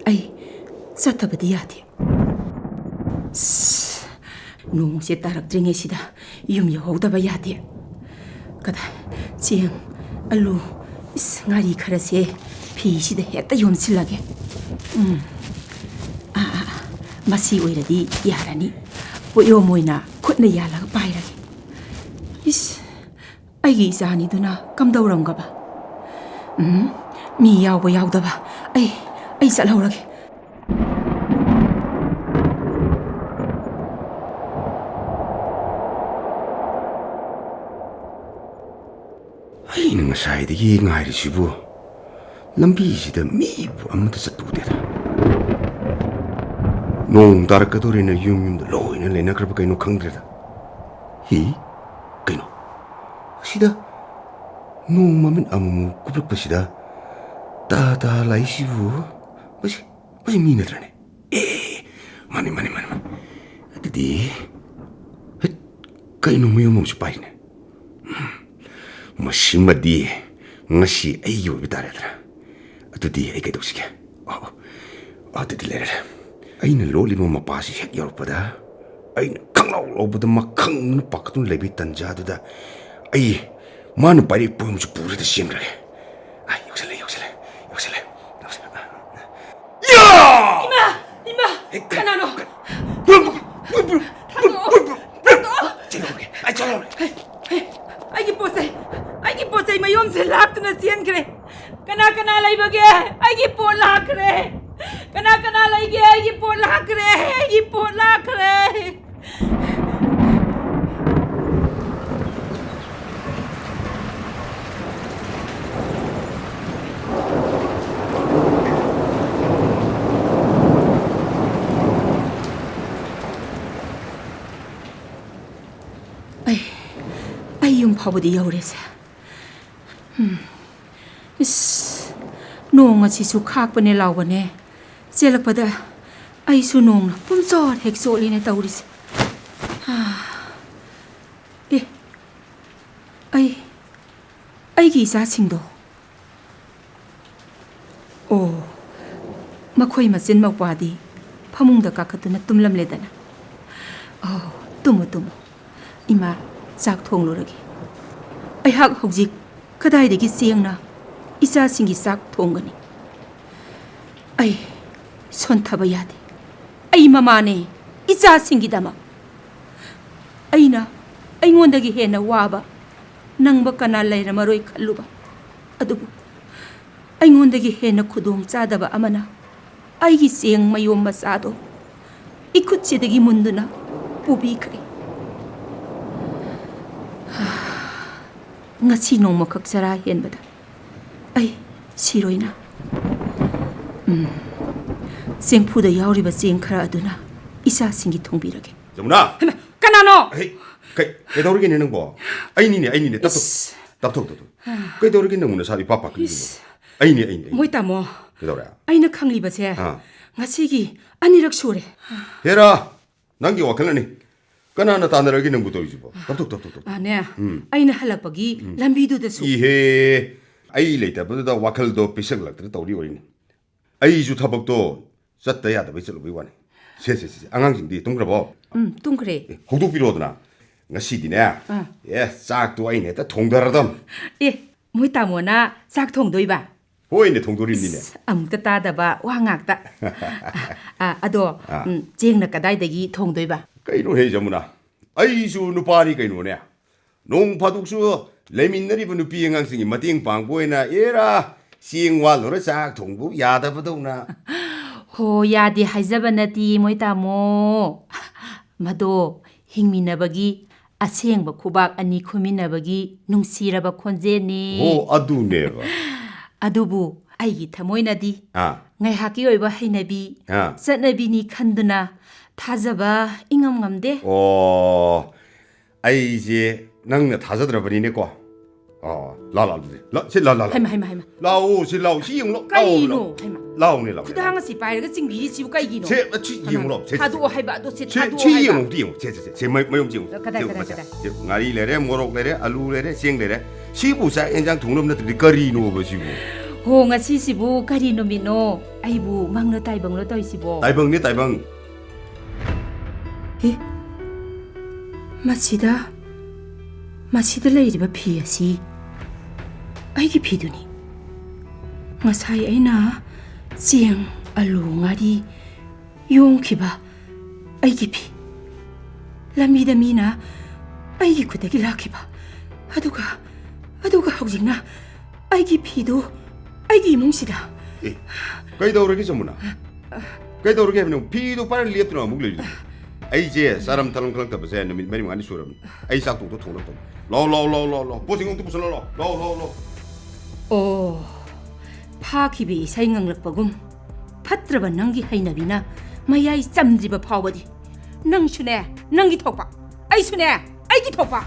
ꯑꯩ ꯆꯠꯇꯕꯗꯤ ꯌꯥꯗꯦ꯫ ꯁꯁ, ꯅꯣꯡꯁꯦ ꯇꯥꯔꯛꯇ꯭ꯔꯤꯉꯩꯁꯤꯗ ꯌꯨꯝ ꯌꯧꯍꯧꯗꯕ ꯌꯥꯗꯦ꯫ ꯀꯗꯥꯏ, ꯆꯦꯡ, ꯑꯂꯨ, ꯏꯁ, ꯉꯥꯔꯤ ꯈꯔꯁꯦ ꯐꯤꯁꯤꯗ ꯍꯦꯛꯇ ꯌꯣꯝꯁꯤꯜꯂꯒꯦ꯫ ꯎꯝ꯫ ꯑꯥ, ꯑꯥ, ꯑꯥ, ꯃꯁꯤ ꯑꯣꯏꯔꯗꯤ ꯌꯥꯔꯅꯤ꯫ ꯄꯣꯠꯌꯣꯝ ꯑꯣꯏꯅ ꯈꯨꯠꯅ ꯌꯥꯜꯂꯒ ꯄꯥꯏꯔꯒꯦ꯫ ꯏꯁ, ꯑꯩꯒꯤ ꯏꯆꯥꯅꯤꯗꯨꯅ ꯀꯝꯗꯧꯔꯝꯒꯕ? ꯎꯝ, ꯃꯤ ꯌꯥꯎꯕ ꯌꯥꯎꯗꯕ, ꯑꯩ, ꯑꯩ ꯆꯠꯍꯧꯔꯒꯦ꯫ ꯑꯩꯅ ꯉꯁꯥꯏꯗꯒꯤ ꯉꯥꯏꯔꯤꯁꯤꯕꯨ, ꯂꯝꯕꯤꯁꯤꯗ ꯃꯤꯕꯨ ꯑꯃꯠꯇ ꯆꯠꯄ ꯎꯗꯦꯗ꯫ ꯅꯣꯡ ꯇꯥꯔꯛꯀꯗꯧꯔꯦꯅ ꯌꯨꯝ ꯌꯨꯝꯗ ꯂꯣꯏꯅ ꯂꯩꯅꯈ꯭ꯔꯕ ꯀꯩꯅꯣ ꯈꯪꯗ꯭ꯔꯦꯗ꯫ ꯍꯤ? ꯀꯩꯅꯣ? ꯑꯁꯤꯗ ꯅꯣꯡ ꯃꯃꯤꯠ ꯑꯃꯨꯛꯃꯨꯛ ꯀꯨꯞꯂꯛꯄꯁꯤꯗ ꯇꯥ ꯇꯥ ꯂꯥꯛꯏꯁꯤꯕꯨ? ꯃꯁꯤ, ꯃꯁꯤ ꯃꯤ ꯅꯠꯇ꯭ꯔꯅꯦ? ꯑꯦ, ꯃꯥꯅꯦ, ꯃꯥꯅꯦ, ꯃꯥꯅꯦ, ꯃꯥꯅꯦ꯫ ꯑꯗꯨꯗꯤ, ꯍꯩꯠ, ꯀꯩꯅꯣ ꯃꯌꯨꯝ ꯑꯃꯁꯨ ꯄꯥꯏꯔꯤꯅꯦ? ꯎꯝ, ꯃꯁꯤꯃꯗꯤ ꯉꯁꯤ ꯑꯩꯒꯤ ꯑꯣꯏꯕ ꯇꯥꯔꯦꯗꯅ꯫ ꯑꯗꯨꯗꯤ ꯑꯩ ꯀꯩꯗꯧꯁꯤꯒꯦ? ꯑꯣ, ꯑꯗꯨꯗꯤ ꯂꯩꯔꯦ꯫ ꯑꯩꯅ ꯂꯣꯠꯂꯤꯕ ꯃꯄꯥꯁꯤ ꯍꯦꯛ ꯌꯧꯔꯛꯄꯗ, ꯑꯩꯅ ꯈꯪꯂꯥꯎ ꯂꯥꯎꯕꯗ ꯃꯈꯪꯅ ꯄꯥꯈꯠꯇꯨꯅ ꯂꯩꯕꯒꯤ ꯇꯟꯖꯥꯗꯨꯗ ꯑꯩ ꯃꯥꯅ ꯄꯥꯏꯔꯛꯏ ꯄꯣꯠ ꯑꯃꯁꯨ ꯄꯨꯔꯒ ꯆꯦꯟꯈ꯭ꯔꯒꯦ꯫ ꯑꯥ, ꯌꯧꯁꯜꯂꯦ, ꯌꯧꯁꯜꯂꯦ, ꯌꯧꯁꯜꯂꯦ, ꯌꯧꯁꯜꯂꯦ꯫ ꯌꯥ! ꯏꯃꯥ! ꯏꯃꯥ! ꯍꯦ, ꯀ-, ꯀꯅꯥꯅꯣ? ꯀ-, ꯄꯨ-, ꯄꯨ-, ꯊꯥꯗꯣꯛꯑꯣ! ꯊꯥꯗꯣꯛꯑꯣ! ꯆꯦꯜꯍꯧꯔꯒꯦ, ꯑꯩ ꯆꯦꯜꯍꯧꯔꯒꯦ꯫ ꯍꯦ, ꯍꯦ, ꯑꯩꯒꯤ ꯄꯣꯠ ꯆꯩ, ꯑꯩꯒꯤ ꯄꯣꯠ ꯆꯩ ꯃꯌꯣꯝꯁꯦ ꯂꯥꯛꯇꯨꯅ ꯆꯦꯟꯈ꯭ꯔꯦ꯫ ꯀꯅꯥ ꯀꯅꯥ ꯂꯩꯕꯒꯦ? ꯑꯩꯒꯤ ꯄꯣꯠ ꯂꯥꯛꯈ꯭ꯔꯦ꯫ ꯀꯅꯥ ꯀꯅꯥ ꯂꯩꯒꯦ? ꯑꯩꯒꯤ ꯄꯣꯠ ꯂꯥꯛꯈ꯭ꯔꯦ꯫ ꯑꯩꯒꯤ ꯄꯣꯠ ꯂꯥꯛꯈ꯭ꯔꯦ꯫ ꯌꯨꯝ ꯐꯥꯎꯕꯗꯤ ꯌꯧꯔꯦꯁꯦ꯫ ꯎꯝ꯫ ꯏꯁ, ꯅꯣꯡ ꯑꯁꯤꯁꯨ ꯈꯥꯛꯄꯅꯦ ꯂꯥꯎꯕꯅꯦ꯫ ꯆꯦꯜꯂꯛꯄꯗ ꯑꯩꯁꯨ ꯅꯣꯡꯅ ꯄꯨꯝꯆꯣꯠ ꯍꯦꯛ ꯆꯣꯠꯂꯤꯅꯦ ꯇꯧꯔꯤꯁꯦ꯫ ꯑꯦ, ꯑꯩ, ꯑꯩꯒꯤ ꯏꯆꯥꯁꯤꯡꯗꯣ꯫ ꯑꯣ, ꯃꯈꯣꯏ ꯃꯆꯤꯟ ꯃꯧꯄ꯭ꯋꯥꯗꯤ ꯐꯃꯨꯡꯗ ꯀꯥꯈꯠꯇꯨꯅ ꯇꯨꯝꯂꯝꯂꯦꯗꯅ꯫ ꯑꯣ, ꯇꯨꯝꯃꯨ, ꯇꯨꯝꯃꯨ꯫ ꯏꯃꯥ, ꯆꯥꯛ ꯊꯣꯡꯂꯨꯔꯒꯦ꯫ ꯑꯩꯍꯥꯛ ꯍꯧꯖꯤꯛ ꯀꯗꯥꯏꯗꯒꯤ ꯆꯦꯡꯅ ꯏꯆꯥꯁꯤꯡꯒꯤ ꯆꯥꯛ ꯊꯣꯡꯒꯅꯤ? ꯑꯩ ꯁꯣꯟꯊꯕ ꯌꯥꯗꯦ꯫ ꯑꯩ ꯃꯃꯥꯅꯦ, ꯏꯆꯥꯁꯤꯡꯒꯤꯗꯃꯛ꯫ ꯑꯩꯅ ꯑꯩꯉꯣꯟꯗꯒꯤ ꯍꯦꯟꯅ ꯋꯥꯕ ꯅꯪꯕ ꯀꯅꯥ ꯂꯩꯔꯝꯃꯔꯣꯏ ꯈꯜꯂꯨꯕ꯫ ꯑꯗꯨꯕꯨ ꯑꯩꯉꯣꯟꯗꯒꯤ ꯍꯦꯟꯅ ꯈꯨꯗꯣꯡ ꯆꯥꯗꯕ ꯑꯃꯅ ꯑꯩꯒꯤ ꯆꯦꯡ ꯃꯌꯣꯝ ꯃꯆꯥꯗꯣ ꯏꯈꯨꯠꯁꯤꯗꯒꯤ ꯃꯨꯟꯗꯨꯅ ꯄꯨꯕꯤꯈ꯭ꯔꯦ꯫ ꯉꯁꯤ ꯅꯣꯡꯃꯈꯛ ꯆꯔꯥ ꯍꯦꯟꯕꯗ ꯑꯩ ꯁꯤꯔꯣꯏꯅ꯫ ꯎꯝ, ꯆꯦꯡꯐꯨꯗ ꯌꯥꯎꯔꯤꯕ ꯆꯦꯡ ꯈꯔ ꯑꯗꯨꯅ ꯏꯆꯥꯁꯤꯡꯒꯤ ꯊꯣꯡꯕꯤꯔꯒꯦ꯫ ꯖꯃꯨꯅꯥ! ꯍꯩꯃꯥ, ꯀꯅꯥꯅꯣ? ꯍꯩ, ꯀꯩ, ꯀꯩꯗꯧꯔꯒꯦꯅꯦ ꯅꯪꯕꯣ? ꯑꯩꯅꯤꯅꯦ, ꯑꯩꯅꯤꯅꯦ꯫ ꯇꯞ, ꯇꯞ, ꯏꯁ꯫ ꯇꯞꯊꯧ, ꯇꯞꯊꯧ꯫ ꯀꯩꯗꯧꯔꯒꯦ ꯅꯪꯕꯨ ꯅꯁꯥꯗꯣ ꯏꯄꯥ ꯄꯥꯈꯠꯂꯤꯗꯨꯕꯣ? ꯏꯁ꯫ ꯑꯩꯅꯦ, ꯑꯩꯅꯦ, ꯑꯩꯅꯦ꯫ ꯃꯣꯏ ꯇꯥꯃꯣ꯫ ꯀꯩꯗꯧꯔꯦ? ꯑꯩꯅ ꯈꯪꯂꯤꯕꯁꯦ ꯑꯥ꯫ ꯉꯁꯤꯒꯤ ꯑꯅꯤꯔꯛ ꯁꯨꯔꯦ꯫ ꯍꯦꯔꯥ! ꯅꯪꯒꯤ ꯋꯥꯈꯜꯅꯅꯤ꯫ ꯀꯅꯥꯅ ꯇꯥꯟꯅꯔꯒꯦ ꯅꯪꯕꯨ ꯇꯧꯔꯤꯁꯤꯕꯣ? ꯇꯞꯊꯧ, ꯇꯞꯊꯧ, ꯇꯞꯊꯧ꯫ ꯑꯥꯅꯦ, ꯎꯝ꯫ ꯑꯩꯅ ꯍꯜꯂꯛꯄꯒꯤ ꯎꯝ꯫ ꯂꯝꯕꯤꯗꯨꯗꯁꯨ꯫ ꯏꯍꯦ! ꯑꯩ ꯂꯩꯇꯕꯗꯨꯗ ꯋꯥꯈꯜꯗꯣ ꯄꯤꯁꯛꯂꯛꯇ꯭ꯔ ꯇꯧꯔꯤ ꯑꯣꯏꯔꯤꯅꯤ꯫ ꯑꯩꯁꯨ ꯊꯕꯛꯇꯣ ꯆꯠꯇ ꯌꯥꯗꯕꯩ ꯆꯠꯂꯨꯕꯩ ꯋꯥꯅꯤ꯫ ꯁꯦ, ꯁꯦ, ꯁꯦ, ꯁꯦ, ꯑꯉꯥꯡꯁꯤꯡꯗꯤ ꯇꯨꯝꯈ꯭ꯔꯕꯣ? ꯎꯝ, ꯇꯨꯝꯈ꯭ꯔꯦ꯫ ꯑꯦ, ꯍꯧꯗꯣꯛꯄꯤꯔꯣꯗꯅ꯫ ꯉꯁꯤꯗꯤꯅꯦ, ꯑꯥ꯫ ꯑꯦ, ꯆꯥꯛꯇꯣ ꯑꯩꯅ ꯍꯦꯛꯇ ꯊꯣꯡꯗꯔꯗꯝ꯫ ꯑꯦ, ꯃꯣꯏ ꯇꯥꯃꯣꯅ ꯆꯥꯛ ꯊꯣꯡꯗꯣꯏꯕ? ꯍꯣꯏꯅꯦ, ꯊꯣꯡꯗꯣꯔꯤꯕꯅꯤꯅꯦ꯫ ꯏꯁ, ꯑꯃꯨꯛꯇ ꯇꯥꯗꯕ ꯋꯥ ꯉꯥꯛꯇ꯫ ꯑ, ꯑꯗꯣ, ꯑꯥ꯫ ꯎꯝ, ꯆꯦꯡꯅ ꯀꯗꯥꯏꯗꯒꯤ ꯊꯣꯡꯗꯣꯏꯕ? ꯀꯩꯅꯣꯍꯦ, ꯖꯃꯨꯅꯥ? ꯑꯩꯁꯨ ꯅꯨꯄꯥꯅꯤ ꯀꯩꯅꯣꯅꯦ꯫ ꯅꯣꯡ ꯐꯥꯗꯣꯛꯁꯨ ꯂꯩꯃꯤꯟꯅꯔꯤꯕ ꯅꯨꯄꯤ ꯑꯉꯥꯡꯁꯤꯡꯒꯤ ꯃꯇꯦꯡ ꯄꯥꯡꯕ ꯑꯣꯏꯅ, ꯑꯦꯔꯥ, ꯆꯦꯡ ꯋꯥꯜꯂꯨꯔ ꯆꯥꯛ ꯊꯣꯡꯕ ꯌꯥꯗꯕꯗꯧꯅ꯫ ꯍꯣ, ꯌꯥꯗꯦ ꯍꯥꯏꯖꯕ ꯅꯠꯇꯦ, ꯃꯣꯏ ꯇꯥꯃꯣ꯫ ꯃꯗꯣ ꯍꯤꯡꯃꯤꯟꯅꯕꯒꯤ, ꯑꯁꯦꯡꯕ ꯈꯨꯕꯥꯛ ꯑꯅꯤ ꯈꯨꯃꯤꯟꯅꯕꯒꯤ ꯅꯨꯡꯁꯤꯔꯕ ꯈꯣꯟꯖꯦꯜꯅꯤ꯫ ꯍꯣ, ꯑꯗꯨꯅꯦꯕ꯫ ꯑꯗꯨꯕꯨ ꯑꯩꯒꯤ ꯊꯃꯣꯏꯅꯗꯤ ꯑꯥ꯫ ꯉꯥꯏꯍꯥꯛꯀꯤ ꯑꯣꯏꯕ ꯍꯩꯅꯕꯤ, ꯑꯥ꯫ ꯆꯠꯅꯕꯤꯅꯤ ꯈꯟꯗꯨꯅ ꯊꯥꯖꯕ ꯏꯉꯝ ꯉꯝꯗꯦ꯫ ꯑꯣ, ꯑꯩꯁꯦ ꯅꯪꯅ ꯊꯥꯖꯗ꯭ꯔꯕꯅꯤꯅꯦꯀꯣ꯫ ꯑꯣ, ꯂꯥ, ꯂꯥ, ꯑꯗꯨꯗꯤ꯫ ꯂꯥ, ꯁꯤ ꯂꯥ, ꯂꯥ, ꯂꯥ꯫ ꯍꯩꯃ, ꯍꯩꯃ, ꯍꯩꯃ꯫ ꯂꯥꯛꯑꯣ, ꯁꯤ ꯂꯥꯛꯑꯣ, ꯁꯤ ꯌꯦꯡꯉꯨ, ꯂꯥꯛꯑꯣ, ꯀꯔꯤꯅꯣ? ꯂꯥꯛꯑꯣ꯫ ꯍꯩꯃ꯫ ꯂꯥꯛꯑꯣꯅꯦ, ꯂꯥꯛꯑꯣꯅꯦ꯫ ꯈꯨꯗꯥꯡ ꯑꯁꯤ ꯄꯥꯏꯔꯒ ꯆꯤꯡꯕꯤꯔꯤꯁꯤꯕꯨ ꯀꯩꯒꯤꯅꯣ? ꯁꯦ, ꯁꯤ ꯍꯩꯃ, ꯌꯦꯡꯉꯨ, ꯂꯥꯛꯑꯣ, ꯁꯦ, ꯁꯦ, ꯊꯥꯗꯣꯛꯑꯣ ꯁꯦ꯫ ꯍꯥꯏꯕ ꯑꯗꯣ, ꯁꯦ ꯁꯦ, ꯊꯥꯗꯣꯛꯑꯣ ꯁꯤ ꯍꯥꯏꯕ꯫ ꯌꯦꯡꯉꯨ, ꯑꯝꯇ ꯌꯦꯡꯉꯨ꯫ ꯁꯦ, ꯁꯦ, ꯁꯦ, ꯁꯦ, ꯃ-, ꯃꯌꯨꯝ ꯁꯦ ꯌꯦꯡꯉꯨ꯫ ꯀꯗꯥꯏ, ꯁꯦ, ꯀꯗꯥꯏ, ꯃꯁꯦ꯫ ꯀꯗꯥꯏ? ꯁꯦ, ꯉꯥꯔꯤ ꯂꯩꯔꯦ, ꯃꯣꯔꯣꯛ ꯂꯩꯔꯦ, ꯑꯂꯨ ꯂꯩꯔꯦ, ꯆꯦꯡ ꯂꯩꯔꯦ꯫ ꯁꯤꯕꯨ ꯆꯥꯛ ꯌꯦꯟꯖꯥꯡ ꯊꯣꯡꯅꯕ ꯅꯠꯇ꯭ꯔꯗꯤ ꯀꯔꯤꯅꯣꯕ ꯁꯤꯕꯨ? ꯍꯣ, ꯉꯁꯤꯁꯤꯕꯨ ꯀꯔꯤ ꯅꯨꯃꯤꯠꯅꯣ? ꯑꯩꯕꯨ ꯃꯪꯂꯣ ꯇꯥꯏꯕꯪꯂꯣ ꯇꯧꯔꯤꯁꯤꯕꯣ? ꯇꯥꯏꯕꯪꯅꯤ, ꯇꯥꯏꯕꯪ꯫ ꯑꯦ, ꯃꯁꯤꯗ, ꯃꯁꯤꯗ ꯂꯩꯔꯤꯕ ꯐꯤ ꯑꯁꯤ ꯑꯩꯒꯤ ꯐꯤꯗꯨꯅꯤ꯫ ꯉꯁꯥꯏ ꯑꯩꯅ ꯆꯦꯡ, ꯑꯂꯨ, ꯉꯥꯔꯤ ꯌꯣꯡꯈꯤꯕ ꯑꯩꯒꯤ ꯐꯤ꯫ ꯂꯝꯕꯤꯗ ꯃꯤꯅ ꯑꯩꯒꯤ ꯈꯨꯠꯇꯒꯤ ꯂꯥꯛꯈꯤꯕ꯫ ꯑꯗꯨꯒ, ꯑꯗꯨꯒ ꯍꯧꯖꯤꯛꯅ ꯑꯩꯒꯤ ꯐꯤꯗꯨ ꯑꯩꯒꯤ ꯏꯃꯨꯡꯁꯤꯗ꯫ ꯑꯦ, ꯀꯩꯗꯧꯔꯒꯦ ꯖꯃꯨꯅꯥ? ꯀꯩꯗꯧꯔꯒꯦ ꯍꯥꯏꯕꯅꯣ? ꯐꯤꯗꯣ ꯄꯥꯏꯔ ꯂꯦꯞꯇꯨꯅ ꯑꯃꯨꯛ ꯂꯩꯔꯤꯗꯣ꯫ ꯑꯩꯁꯦ ꯆꯥꯔꯝ ꯊꯛꯂꯝ ꯈꯪꯂꯛꯇꯕꯁꯦ ꯅꯨꯃꯤꯠ ꯃꯔꯤ ꯃꯉꯥꯅꯤ ꯁꯨꯔꯕꯅꯤ꯫ ꯑꯩ ꯆꯥꯛ ꯊꯣꯡꯗꯣ ꯊꯣꯡꯂꯛꯇꯕꯅꯤ꯫ ꯂꯥꯛꯑꯣ, ꯂꯥꯛꯑꯣ, ꯂꯥꯛꯑꯣ, ꯂꯥꯛꯑꯣ, ꯂꯥꯛꯑꯣ꯫ ꯄꯣꯠꯁꯤꯡ ꯑꯃꯨꯛꯇ ꯄꯨꯁꯜꯂꯣ, ꯂꯥꯛꯑꯣ, ꯂꯥꯛꯑꯣ, ꯂꯥꯛꯑꯣ꯫ ꯑꯣ, ꯐꯥꯈꯤꯕꯤ ꯏꯁꯩ ꯉꯪꯂꯛꯄꯒꯨꯝ ꯐꯠꯇ꯭ꯔꯕ ꯅꯪꯒꯤ ꯍꯩꯅꯕꯤꯅ ꯃꯌꯥꯏ ꯆꯝꯗ꯭ꯔꯤꯕ ꯐꯥꯎꯕꯗꯤ ꯅꯪꯁꯨꯅꯦ ꯅꯪꯒꯤ ꯊꯣꯛꯄ, ꯑꯩꯁꯨꯅꯦ ꯑꯩꯒꯤ ꯊꯣꯛꯄ꯫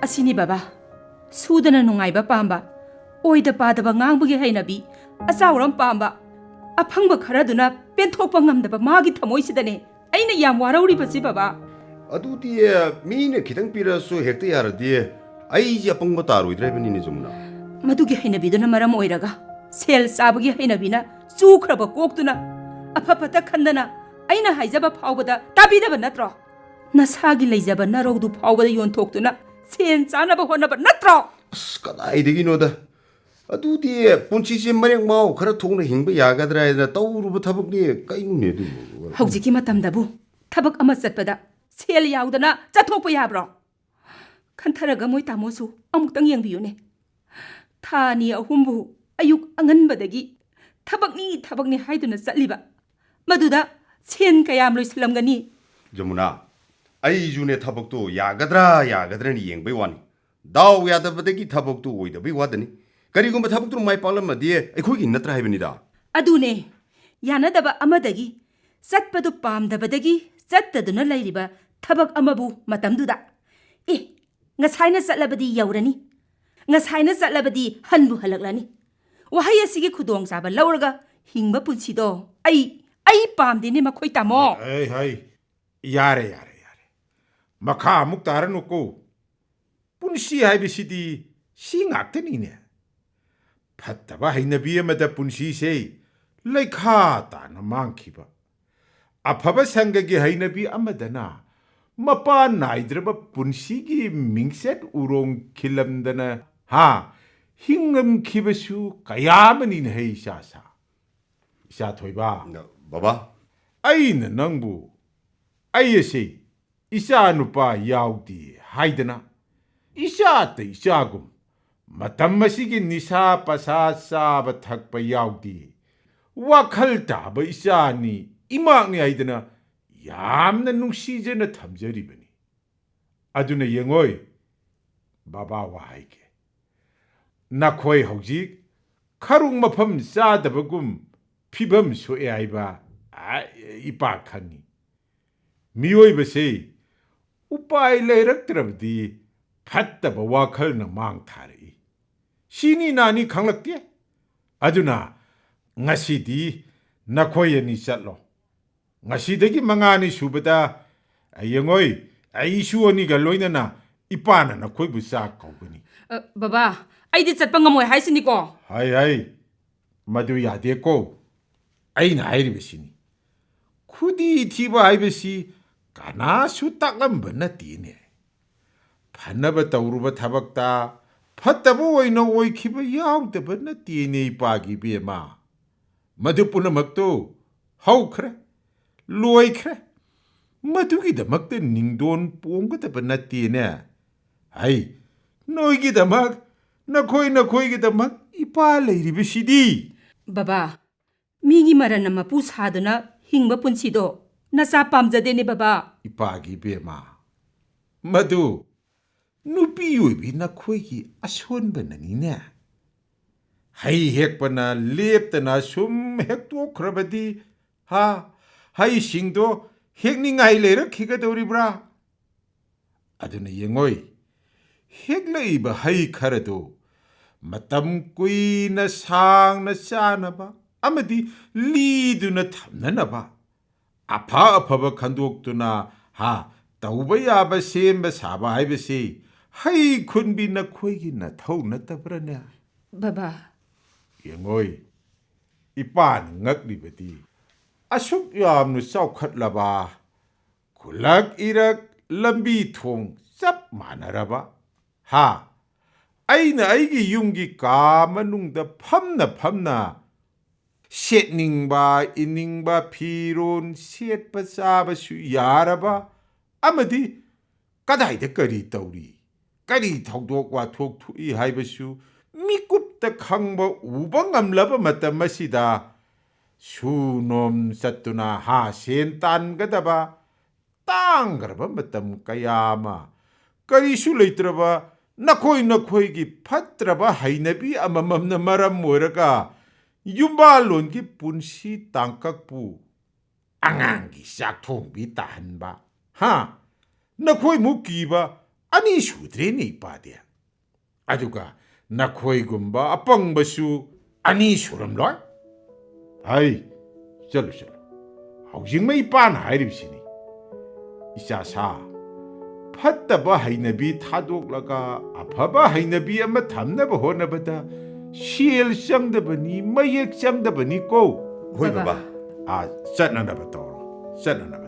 ꯑꯁꯤꯅꯤ ꯕꯕꯥ, ꯁꯨꯗꯅ ꯅꯨꯡꯉꯥꯏꯕ ꯄꯥꯝꯕ, ꯑꯣꯏꯗ ꯄꯥꯗꯕ ꯉꯥꯡꯕꯒꯤ ꯍꯩꯅꯕꯤ, ꯑꯆꯥꯎꯔꯝ ꯄꯥꯝꯕ, ꯑꯐꯪꯕ ꯈꯔꯗꯨꯅ ꯄꯦꯟꯊꯣꯛꯄ ꯉꯝꯗꯕ ꯃꯥꯒꯤ ꯊꯃꯣꯏꯁꯤꯗꯅꯦ ꯑꯩꯅ ꯌꯥꯝ ꯋꯥꯔꯧꯔꯤꯕꯁꯤ, ꯕꯕꯥ꯫ ꯑꯗꯨꯗꯤ, ꯃꯤꯅ ꯈꯤꯇꯪ ꯄꯤꯔꯛꯑꯁꯨ ꯍꯦꯛꯇ ꯌꯥꯔꯗꯤ ꯑꯩꯁꯦ ꯑꯄꯪꯕ ꯇꯥꯔꯣꯏꯗ꯭ꯔꯥ ꯍꯥꯏꯕꯅꯤꯅꯦ, ꯖꯃꯨꯅꯥ? ꯃꯗꯨꯒꯤ ꯍꯩꯅꯕꯤꯗꯨꯅ ꯃꯔꯝ ꯑꯣꯏꯔꯒ ꯁꯦꯜ ꯆꯥꯕꯒꯤ ꯍꯩꯅꯕꯤꯅ ꯆꯨꯈ꯭ꯔꯕ ꯀꯣꯛꯇꯨꯅ ꯑꯐ ꯐꯠꯇ ꯈꯟꯗꯅ ꯑꯩꯅ ꯍꯥꯏꯖꯕ ꯐꯥꯎꯕꯗ ꯇꯥꯕꯤꯗꯕ ꯅꯠꯇ꯭ꯔꯣ? ꯅꯁꯥꯒꯤ ꯂꯩꯖꯕ ꯅꯔꯧꯗꯨ ꯐꯥꯎꯕꯗ ꯌꯣꯟꯊꯣꯛꯇꯨꯅ ꯁꯦꯟ ꯆꯥꯅꯕ ꯍꯣꯠꯅꯕ ꯅꯠꯇ꯭ꯔꯣ? ꯑꯁ, ꯀꯗꯥꯏꯗꯒꯤꯅꯣꯗ꯫ ꯑꯗꯨꯗꯤ ꯄꯨꯟꯁꯤꯁꯦ ꯃꯔꯦꯛ ꯃꯥꯎ ꯈꯔ ꯊꯣꯛꯅ ꯍꯤꯡꯕ ꯌꯥꯒꯗ꯭ꯔꯥ ꯍꯥꯏꯗꯅ ꯇꯧꯔꯨꯕ ꯊꯕꯛꯅꯤ ꯀꯩꯅꯣꯅꯦ ꯑꯗꯨꯕꯨ? ꯍꯧꯖꯤꯛꯀꯤ ꯃꯇꯝꯗꯕꯨ ꯊꯕꯛ ꯑꯃ ꯆꯠꯄꯗ ꯁꯦꯜ ꯌꯥꯎꯗꯅ ꯆꯠꯊꯣꯛꯄ ꯌꯥꯕ꯭ꯔꯣ? ꯈꯟꯊꯔꯒ ꯃꯣꯏ ꯇꯥꯃꯣꯁꯨ ꯑꯃꯨꯛꯇꯪ ꯌꯦꯡꯕꯤꯌꯨꯅꯦ꯫ ꯊꯥ ꯑꯅꯤ ꯑꯍꯨꯝꯕꯨ ꯑꯌꯨꯛ ꯑꯉꯟꯕꯗꯒꯤ ꯊꯕꯛꯅꯤ, ꯊꯕꯛꯅꯤ ꯍꯥꯏꯗꯨꯅ ꯆꯠꯂꯤꯕ, ꯃꯗꯨꯗ ꯁꯦꯟ ꯀꯌꯥꯝ ꯂꯣꯏꯁꯤꯜꯂꯝꯒꯅꯤ? ꯖꯃꯨꯅꯥ, ꯑꯩꯁꯨꯅꯦ ꯊꯕꯛꯇꯣ ꯌꯥꯒꯗ꯭ꯔꯥ ꯌꯥꯒꯗ꯭ꯔꯥꯅ ꯌꯦꯡꯕꯩ ꯋꯥꯅꯤ꯫ ꯗꯥꯎ ꯌꯥꯗꯕꯗꯒꯤ ꯊꯕꯛꯇꯨ ꯑꯣꯏꯗꯕꯩ ꯋꯥꯗꯅꯤ꯫ ꯀꯔꯤꯒꯨꯝꯕ ꯊꯕꯛꯇꯨ ꯃꯥꯏ ꯄꯥꯛꯂꯝꯃꯗꯤ ꯑꯩꯈꯣꯏꯒꯤ ꯅꯠꯇ꯭ꯔꯥ ꯍꯥꯏꯕꯅꯤꯗ꯫ ꯑꯗꯨꯅꯦ, ꯌꯥꯅꯗꯕ ꯑꯃꯗꯒꯤ, ꯆꯠꯄꯗꯨ ꯄꯥꯝꯗꯕꯗꯒꯤ ꯆꯠꯇꯗꯨꯅ ꯂꯩꯔꯤꯕ ꯊꯕꯛ ꯑꯃꯕꯨ ꯃꯇꯝꯗꯨꯗ꯫ ꯑꯦ, ꯉꯁꯥꯏꯅ ꯆꯠꯂꯕꯗꯤ ꯌꯧꯔꯅꯤ, ꯉꯁꯥꯏꯅ ꯆꯠꯂꯕꯗꯤ ꯍꯟꯕꯨ ꯍꯜꯂꯛꯂꯅꯤ꯫ ꯋꯥꯍꯩ ꯑꯁꯤꯒꯤ ꯈꯨꯗꯣꯡꯆꯥꯕ ꯂꯧꯔꯒ ꯍꯤꯡꯕ ꯄꯨꯟꯁꯤꯗꯣ ꯑꯩ, ꯑꯩ ꯄꯥꯝꯗꯦꯅꯦ ꯃꯈꯣꯏ ꯇꯥꯃꯣ꯫ ꯍꯩ, ꯍꯩ, ꯌꯥꯔꯦ, ꯌꯥꯔꯦ, ꯌꯥꯔꯦ꯫ ꯃꯈꯥ ꯑꯃꯨꯛ ꯇꯥꯔꯅꯨꯀꯣ꯫ ꯄꯨꯟꯁꯤ ꯍꯥꯏꯕꯁꯤꯗꯤ ꯁꯤ ꯉꯥꯛꯇꯅꯤꯅꯦ꯫ ꯐꯠꯇꯕ ꯍꯩꯅꯕꯤ ꯑꯃꯗ ꯄꯨꯟꯁꯤꯁꯦ ꯂꯩꯈꯥ ꯇꯥꯅ ꯃꯥꯡꯈꯤꯕ, ꯑꯐꯕ ꯁꯪꯒꯒꯤ ꯍꯩꯅꯕꯤ ꯑꯃꯗꯅ ꯃꯄꯥꯟ ꯅꯥꯏꯗ꯭ꯔꯕ ꯄꯨꯟꯁꯤꯒꯤ ꯃꯤꯡꯆꯠ ꯎꯔꯣꯡ ꯈꯤꯜꯂꯝꯗꯅ, ꯍꯥ, ꯍꯤꯡꯂꯝꯈꯤꯕꯁꯨ ꯀꯌꯥ ꯑꯃꯅꯤꯅꯦ ꯍꯦ, ꯏꯆꯥ ꯁꯥ꯫ ꯏꯆꯥ ꯊꯣꯏꯕ꯫ ꯕꯕꯥ꯫ ꯑꯩꯅ ꯅꯪꯕꯨ, ꯑꯩ ꯑꯁꯤ ꯏꯆꯥ ꯅꯨꯄꯥ ꯌꯥꯎꯗꯦ ꯍꯥꯏꯗꯅ, ꯏꯆꯥꯇ ꯏꯆꯥꯒꯨꯝ, ꯃꯇꯝ ꯑꯁꯤꯒꯤ ꯅꯤꯁꯥ ꯄꯁꯥ ꯆꯥꯕ ꯊꯛꯄ ꯌꯥꯎꯗꯦ, ꯋꯥꯈꯜ ꯇꯥꯕ ꯏꯆꯥꯅꯤ, ꯏꯃꯥꯛꯅꯤ ꯍꯥꯏꯗꯅ ꯌꯥꯝꯅ ꯅꯨꯡꯁꯤꯖꯅ ꯊꯝꯖꯔꯤꯕꯅꯤ꯫ ꯑꯗꯨꯅ ꯌꯦꯡꯉꯣꯏ, ꯕꯕꯥ ꯋꯥ ꯍꯥꯏꯒꯦ꯫ ꯅꯈꯣꯏ ꯍꯧꯖꯤꯛ ꯈꯔꯨꯡ ꯃꯐꯝ ꯆꯥꯗꯕꯒꯨꯝ ꯐꯤꯕꯝ ꯁꯣꯛꯑꯦ ꯍꯥꯏꯕ, ꯑ, ꯏꯄꯥ ꯈꯪꯉꯤ꯫ ꯃꯤꯑꯣꯏꯕꯁꯤ ꯎꯄꯥꯏ ꯂꯩꯔꯛꯇ꯭ꯔꯕꯗꯤ ꯐꯠꯇꯕ ꯋꯥꯈꯜꯅ ꯃꯥꯡ ꯊꯥꯔꯛꯏ꯫ ꯁꯤꯅꯤ ꯅꯥꯅꯤ ꯈꯪꯂꯛꯇꯦ꯫ ꯑꯗꯨꯅ ꯉꯁꯤꯗꯤ ꯅꯈꯣꯏ ꯑꯅꯤ ꯆꯠꯂꯣ꯫ ꯉꯁꯤꯗꯒꯤ ꯃꯉꯥꯅꯤ ꯁꯨꯕꯗ, ꯌꯦꯡꯉꯣꯏ, ꯑꯩ ꯏꯁꯨ ꯑꯅꯤꯒ ꯂꯣꯏꯅꯅ ꯏꯄꯥꯅ ꯅꯈꯣꯏꯕꯨ ꯆꯥꯛ ꯀꯧꯒꯅꯤ꯫ ꯑ, ꯕꯕꯥ, ꯑꯩꯗꯤ ꯆꯠꯄ ꯉꯝꯃꯣꯏ ꯍꯥꯏꯁꯤꯅꯤꯀꯣ꯫ ꯍꯥꯏ, ꯍꯥꯏ, ꯃꯗꯨ ꯌꯥꯗꯦꯀꯣ꯫ ꯑꯩꯅ ꯍꯥꯏꯔꯤꯕꯁꯤꯅꯤ, ꯈꯨꯗꯤ ꯊꯤꯕ ꯍꯥꯏꯕꯁꯤ ꯀꯅꯥꯁꯨ ꯇꯥꯛꯂꯝꯕ ꯅꯠꯇꯦꯅꯦ꯫ ꯐꯅꯕ ꯇꯧꯔꯨꯕ ꯊꯕꯛꯇ ꯐꯠꯇꯕ ꯑꯣꯏꯅ ꯑꯣꯏꯈꯤꯕ ꯌꯥꯎꯗꯕ ꯅꯠꯇꯦꯅꯦ, ꯏꯄꯥꯒꯤ ꯏꯕꯦꯝꯃ꯫ ꯃꯗꯨ ꯄꯨꯝꯅꯃꯛꯇꯨ ꯍꯧꯈ꯭ꯔꯦ, ꯂꯣꯏꯈ꯭ꯔꯦ꯫ ꯃꯗꯨꯒꯤꯗꯃꯛꯇ ꯅꯤꯡꯗꯣꯟ ꯄꯣꯡꯒꯗꯕ ꯅꯠꯇꯦꯅꯦ꯫ ꯍꯩ, ꯅꯣꯏꯒꯤꯗꯃꯛ, ꯅꯈꯣꯏ ꯅꯈꯣꯏꯒꯤꯗꯃꯛ ꯏꯄꯥ ꯂꯩꯔꯤꯕꯁꯤꯗꯤ꯫ ꯕꯕꯥ, ꯃꯤꯒꯤ ꯃꯔꯟꯅ ꯃꯄꯨ ꯁꯥꯗꯨꯅ ꯍꯤꯡꯕ ꯄꯨꯟꯁꯤꯗꯣ ꯅꯆꯥ ꯄꯥꯝꯖꯗꯦꯅꯦ ꯕꯕꯥ꯫ ꯏꯄꯥꯒꯤ ꯏꯕꯦꯝꯃ, ꯃꯗꯨ ꯅꯨꯄꯤ ꯑꯣꯏꯕꯤ ꯅꯈꯣꯏꯒꯤ ꯑꯁꯣꯟꯕꯅꯅꯤꯅꯦ꯫ ꯍꯩ ꯍꯦꯛꯄꯅ ꯂꯦꯞꯇꯅ ꯁꯨꯝ ꯍꯦꯛꯇꯣꯛꯈ꯭ꯔꯕꯗꯤ, ꯍꯥ, ꯍꯩꯁꯤꯡꯗꯣ ꯍꯦꯛꯅꯤꯡꯉꯥꯏ ꯂꯩꯔꯛꯈꯤꯒꯗꯧꯔꯤꯕ꯭ꯔꯥ? ꯑꯗꯨꯅ ꯌꯦꯡꯉꯣꯏ, ꯍꯦꯛꯂꯛꯏꯕ ꯍꯩ ꯈꯔꯗꯨ ꯃꯇꯝ ꯀꯨꯏꯅ ꯁꯥꯡꯅ ꯆꯥꯅꯕ ꯑꯃꯗꯤ ꯂꯤꯗꯨꯅ ꯊꯝꯅꯅꯕ ꯑꯐ ꯑꯐꯕ ꯈꯟꯗꯣꯛꯇꯨꯅ, ꯍꯥ, ꯇꯧꯕ ꯌꯥꯕ ꯁꯦꯝꯕ ꯁꯥꯕ ꯍꯥꯏꯕꯁꯤ ꯍꯩ ꯈꯨꯟꯕꯤ ꯅꯈꯣꯏꯒꯤ ꯅꯊꯧ ꯅꯠꯇꯕ꯭ꯔꯅꯦ? ꯕꯕꯥ꯫ ꯌꯦꯡꯉꯣꯏ, ꯏꯄꯥꯅ ꯉꯛꯂꯤꯕꯗꯤ ꯑꯁꯨꯛ ꯌꯥꯝꯅ ꯆꯥꯎꯈꯠꯂꯕ, ꯈꯨꯂꯛ ꯏꯔꯛ ꯂꯝꯕꯤ ꯊꯣꯡ ꯆꯞ ꯃꯥꯟꯅꯔꯕ, ꯍꯥ, ꯑꯩꯅ ꯑꯩꯒꯤ ꯌꯨꯝꯒꯤ ꯀꯥ ꯃꯅꯨꯡꯗ ꯐꯝꯅ ꯐꯝꯅ ꯁꯦꯠꯅꯤꯡꯕ ꯏꯅꯤꯡꯕ ꯐꯤꯔꯣꯟ ꯁꯦꯠꯄ ꯆꯥꯕꯁꯨ ꯌꯥꯔꯕ ꯑꯃꯗꯤ ꯀꯗꯥꯏꯗ ꯀꯔꯤ ꯇꯧꯔꯤ, ꯀꯔꯤ ꯊꯧꯗꯣꯛ ꯋꯥꯊꯣꯛ ꯊꯣꯛꯏ ꯍꯥꯏꯕꯁꯨ ꯃꯤꯀꯨꯞꯇ ꯈꯪꯕ ꯎꯕ ꯉꯝꯂꯕ ꯃꯇꯝ ꯑꯁꯤꯗ ꯁꯨ ꯅꯣꯝ ꯆꯠꯇꯨꯅ ꯍꯥ ꯁꯦꯟ ꯇꯥꯟꯒꯗꯕ ꯇꯥꯡꯈ꯭ꯔꯕ ꯃꯇꯝ ꯀꯌꯥ ꯑꯃ ꯀꯔꯤꯁꯨ ꯂꯩꯇ꯭ꯔꯕ ꯅꯈꯣꯏ ꯅꯈꯣꯏꯒꯤ ꯐꯠꯇ꯭ꯔꯕ ꯍꯩꯅꯕꯤ ꯑꯃꯃꯝꯅ ꯃꯔꯝ ꯑꯣꯏꯔꯒ ꯌꯨꯝꯕꯥꯜꯂꯣꯟꯒꯤ ꯄꯨꯟꯁꯤ ꯇꯥꯡꯀꯛꯄꯨ ꯑꯉꯥꯡꯒꯤ ꯆꯥꯛ ꯊꯣꯡꯕꯤ ꯇꯥꯍꯟꯕ, ꯍꯥ? ꯅꯈꯣꯏꯃꯨꯛ ꯀꯤꯕ ꯑꯅꯤ ꯁꯨꯗ꯭ꯔꯦꯅꯦ ꯏꯄꯥꯗꯤ꯫ ꯑꯗꯨꯒ ꯅꯈꯣꯏꯒꯨꯝꯕ ꯑꯄꯪꯕꯁꯨ ꯑꯅꯤ ꯁꯨꯔꯝꯂꯣꯏ꯫ ꯍꯩ, ꯆꯠꯂꯨ, ꯆꯠꯂꯨ꯫ ꯍꯧꯖꯤꯛꯃꯛ ꯏꯄꯥꯅ ꯍꯥꯏꯔꯤꯕꯁꯤꯅꯤ꯫ ꯏꯆꯥ ꯁꯥ, ꯐꯠꯇꯕ ꯍꯩꯅꯕꯤ ꯊꯥꯗꯣꯛꯂꯒ ꯑꯐꯕ ꯍꯩꯅꯕꯤ ꯑꯃ ꯊꯝꯅꯕ ꯍꯣꯠꯅꯕꯗ ꯁꯦꯜ ꯆꯪꯗꯕꯅꯤ, ꯃꯌꯦꯛ ꯆꯪꯗꯕꯅꯤ ꯀꯣ꯫ ꯍꯣꯏ, ꯕꯕꯥ꯫ ꯕꯕꯥ꯫ ꯑꯥ, ꯆꯠꯅꯅꯕ ꯇꯧꯔꯣ, ꯆꯠꯅꯅꯕ꯫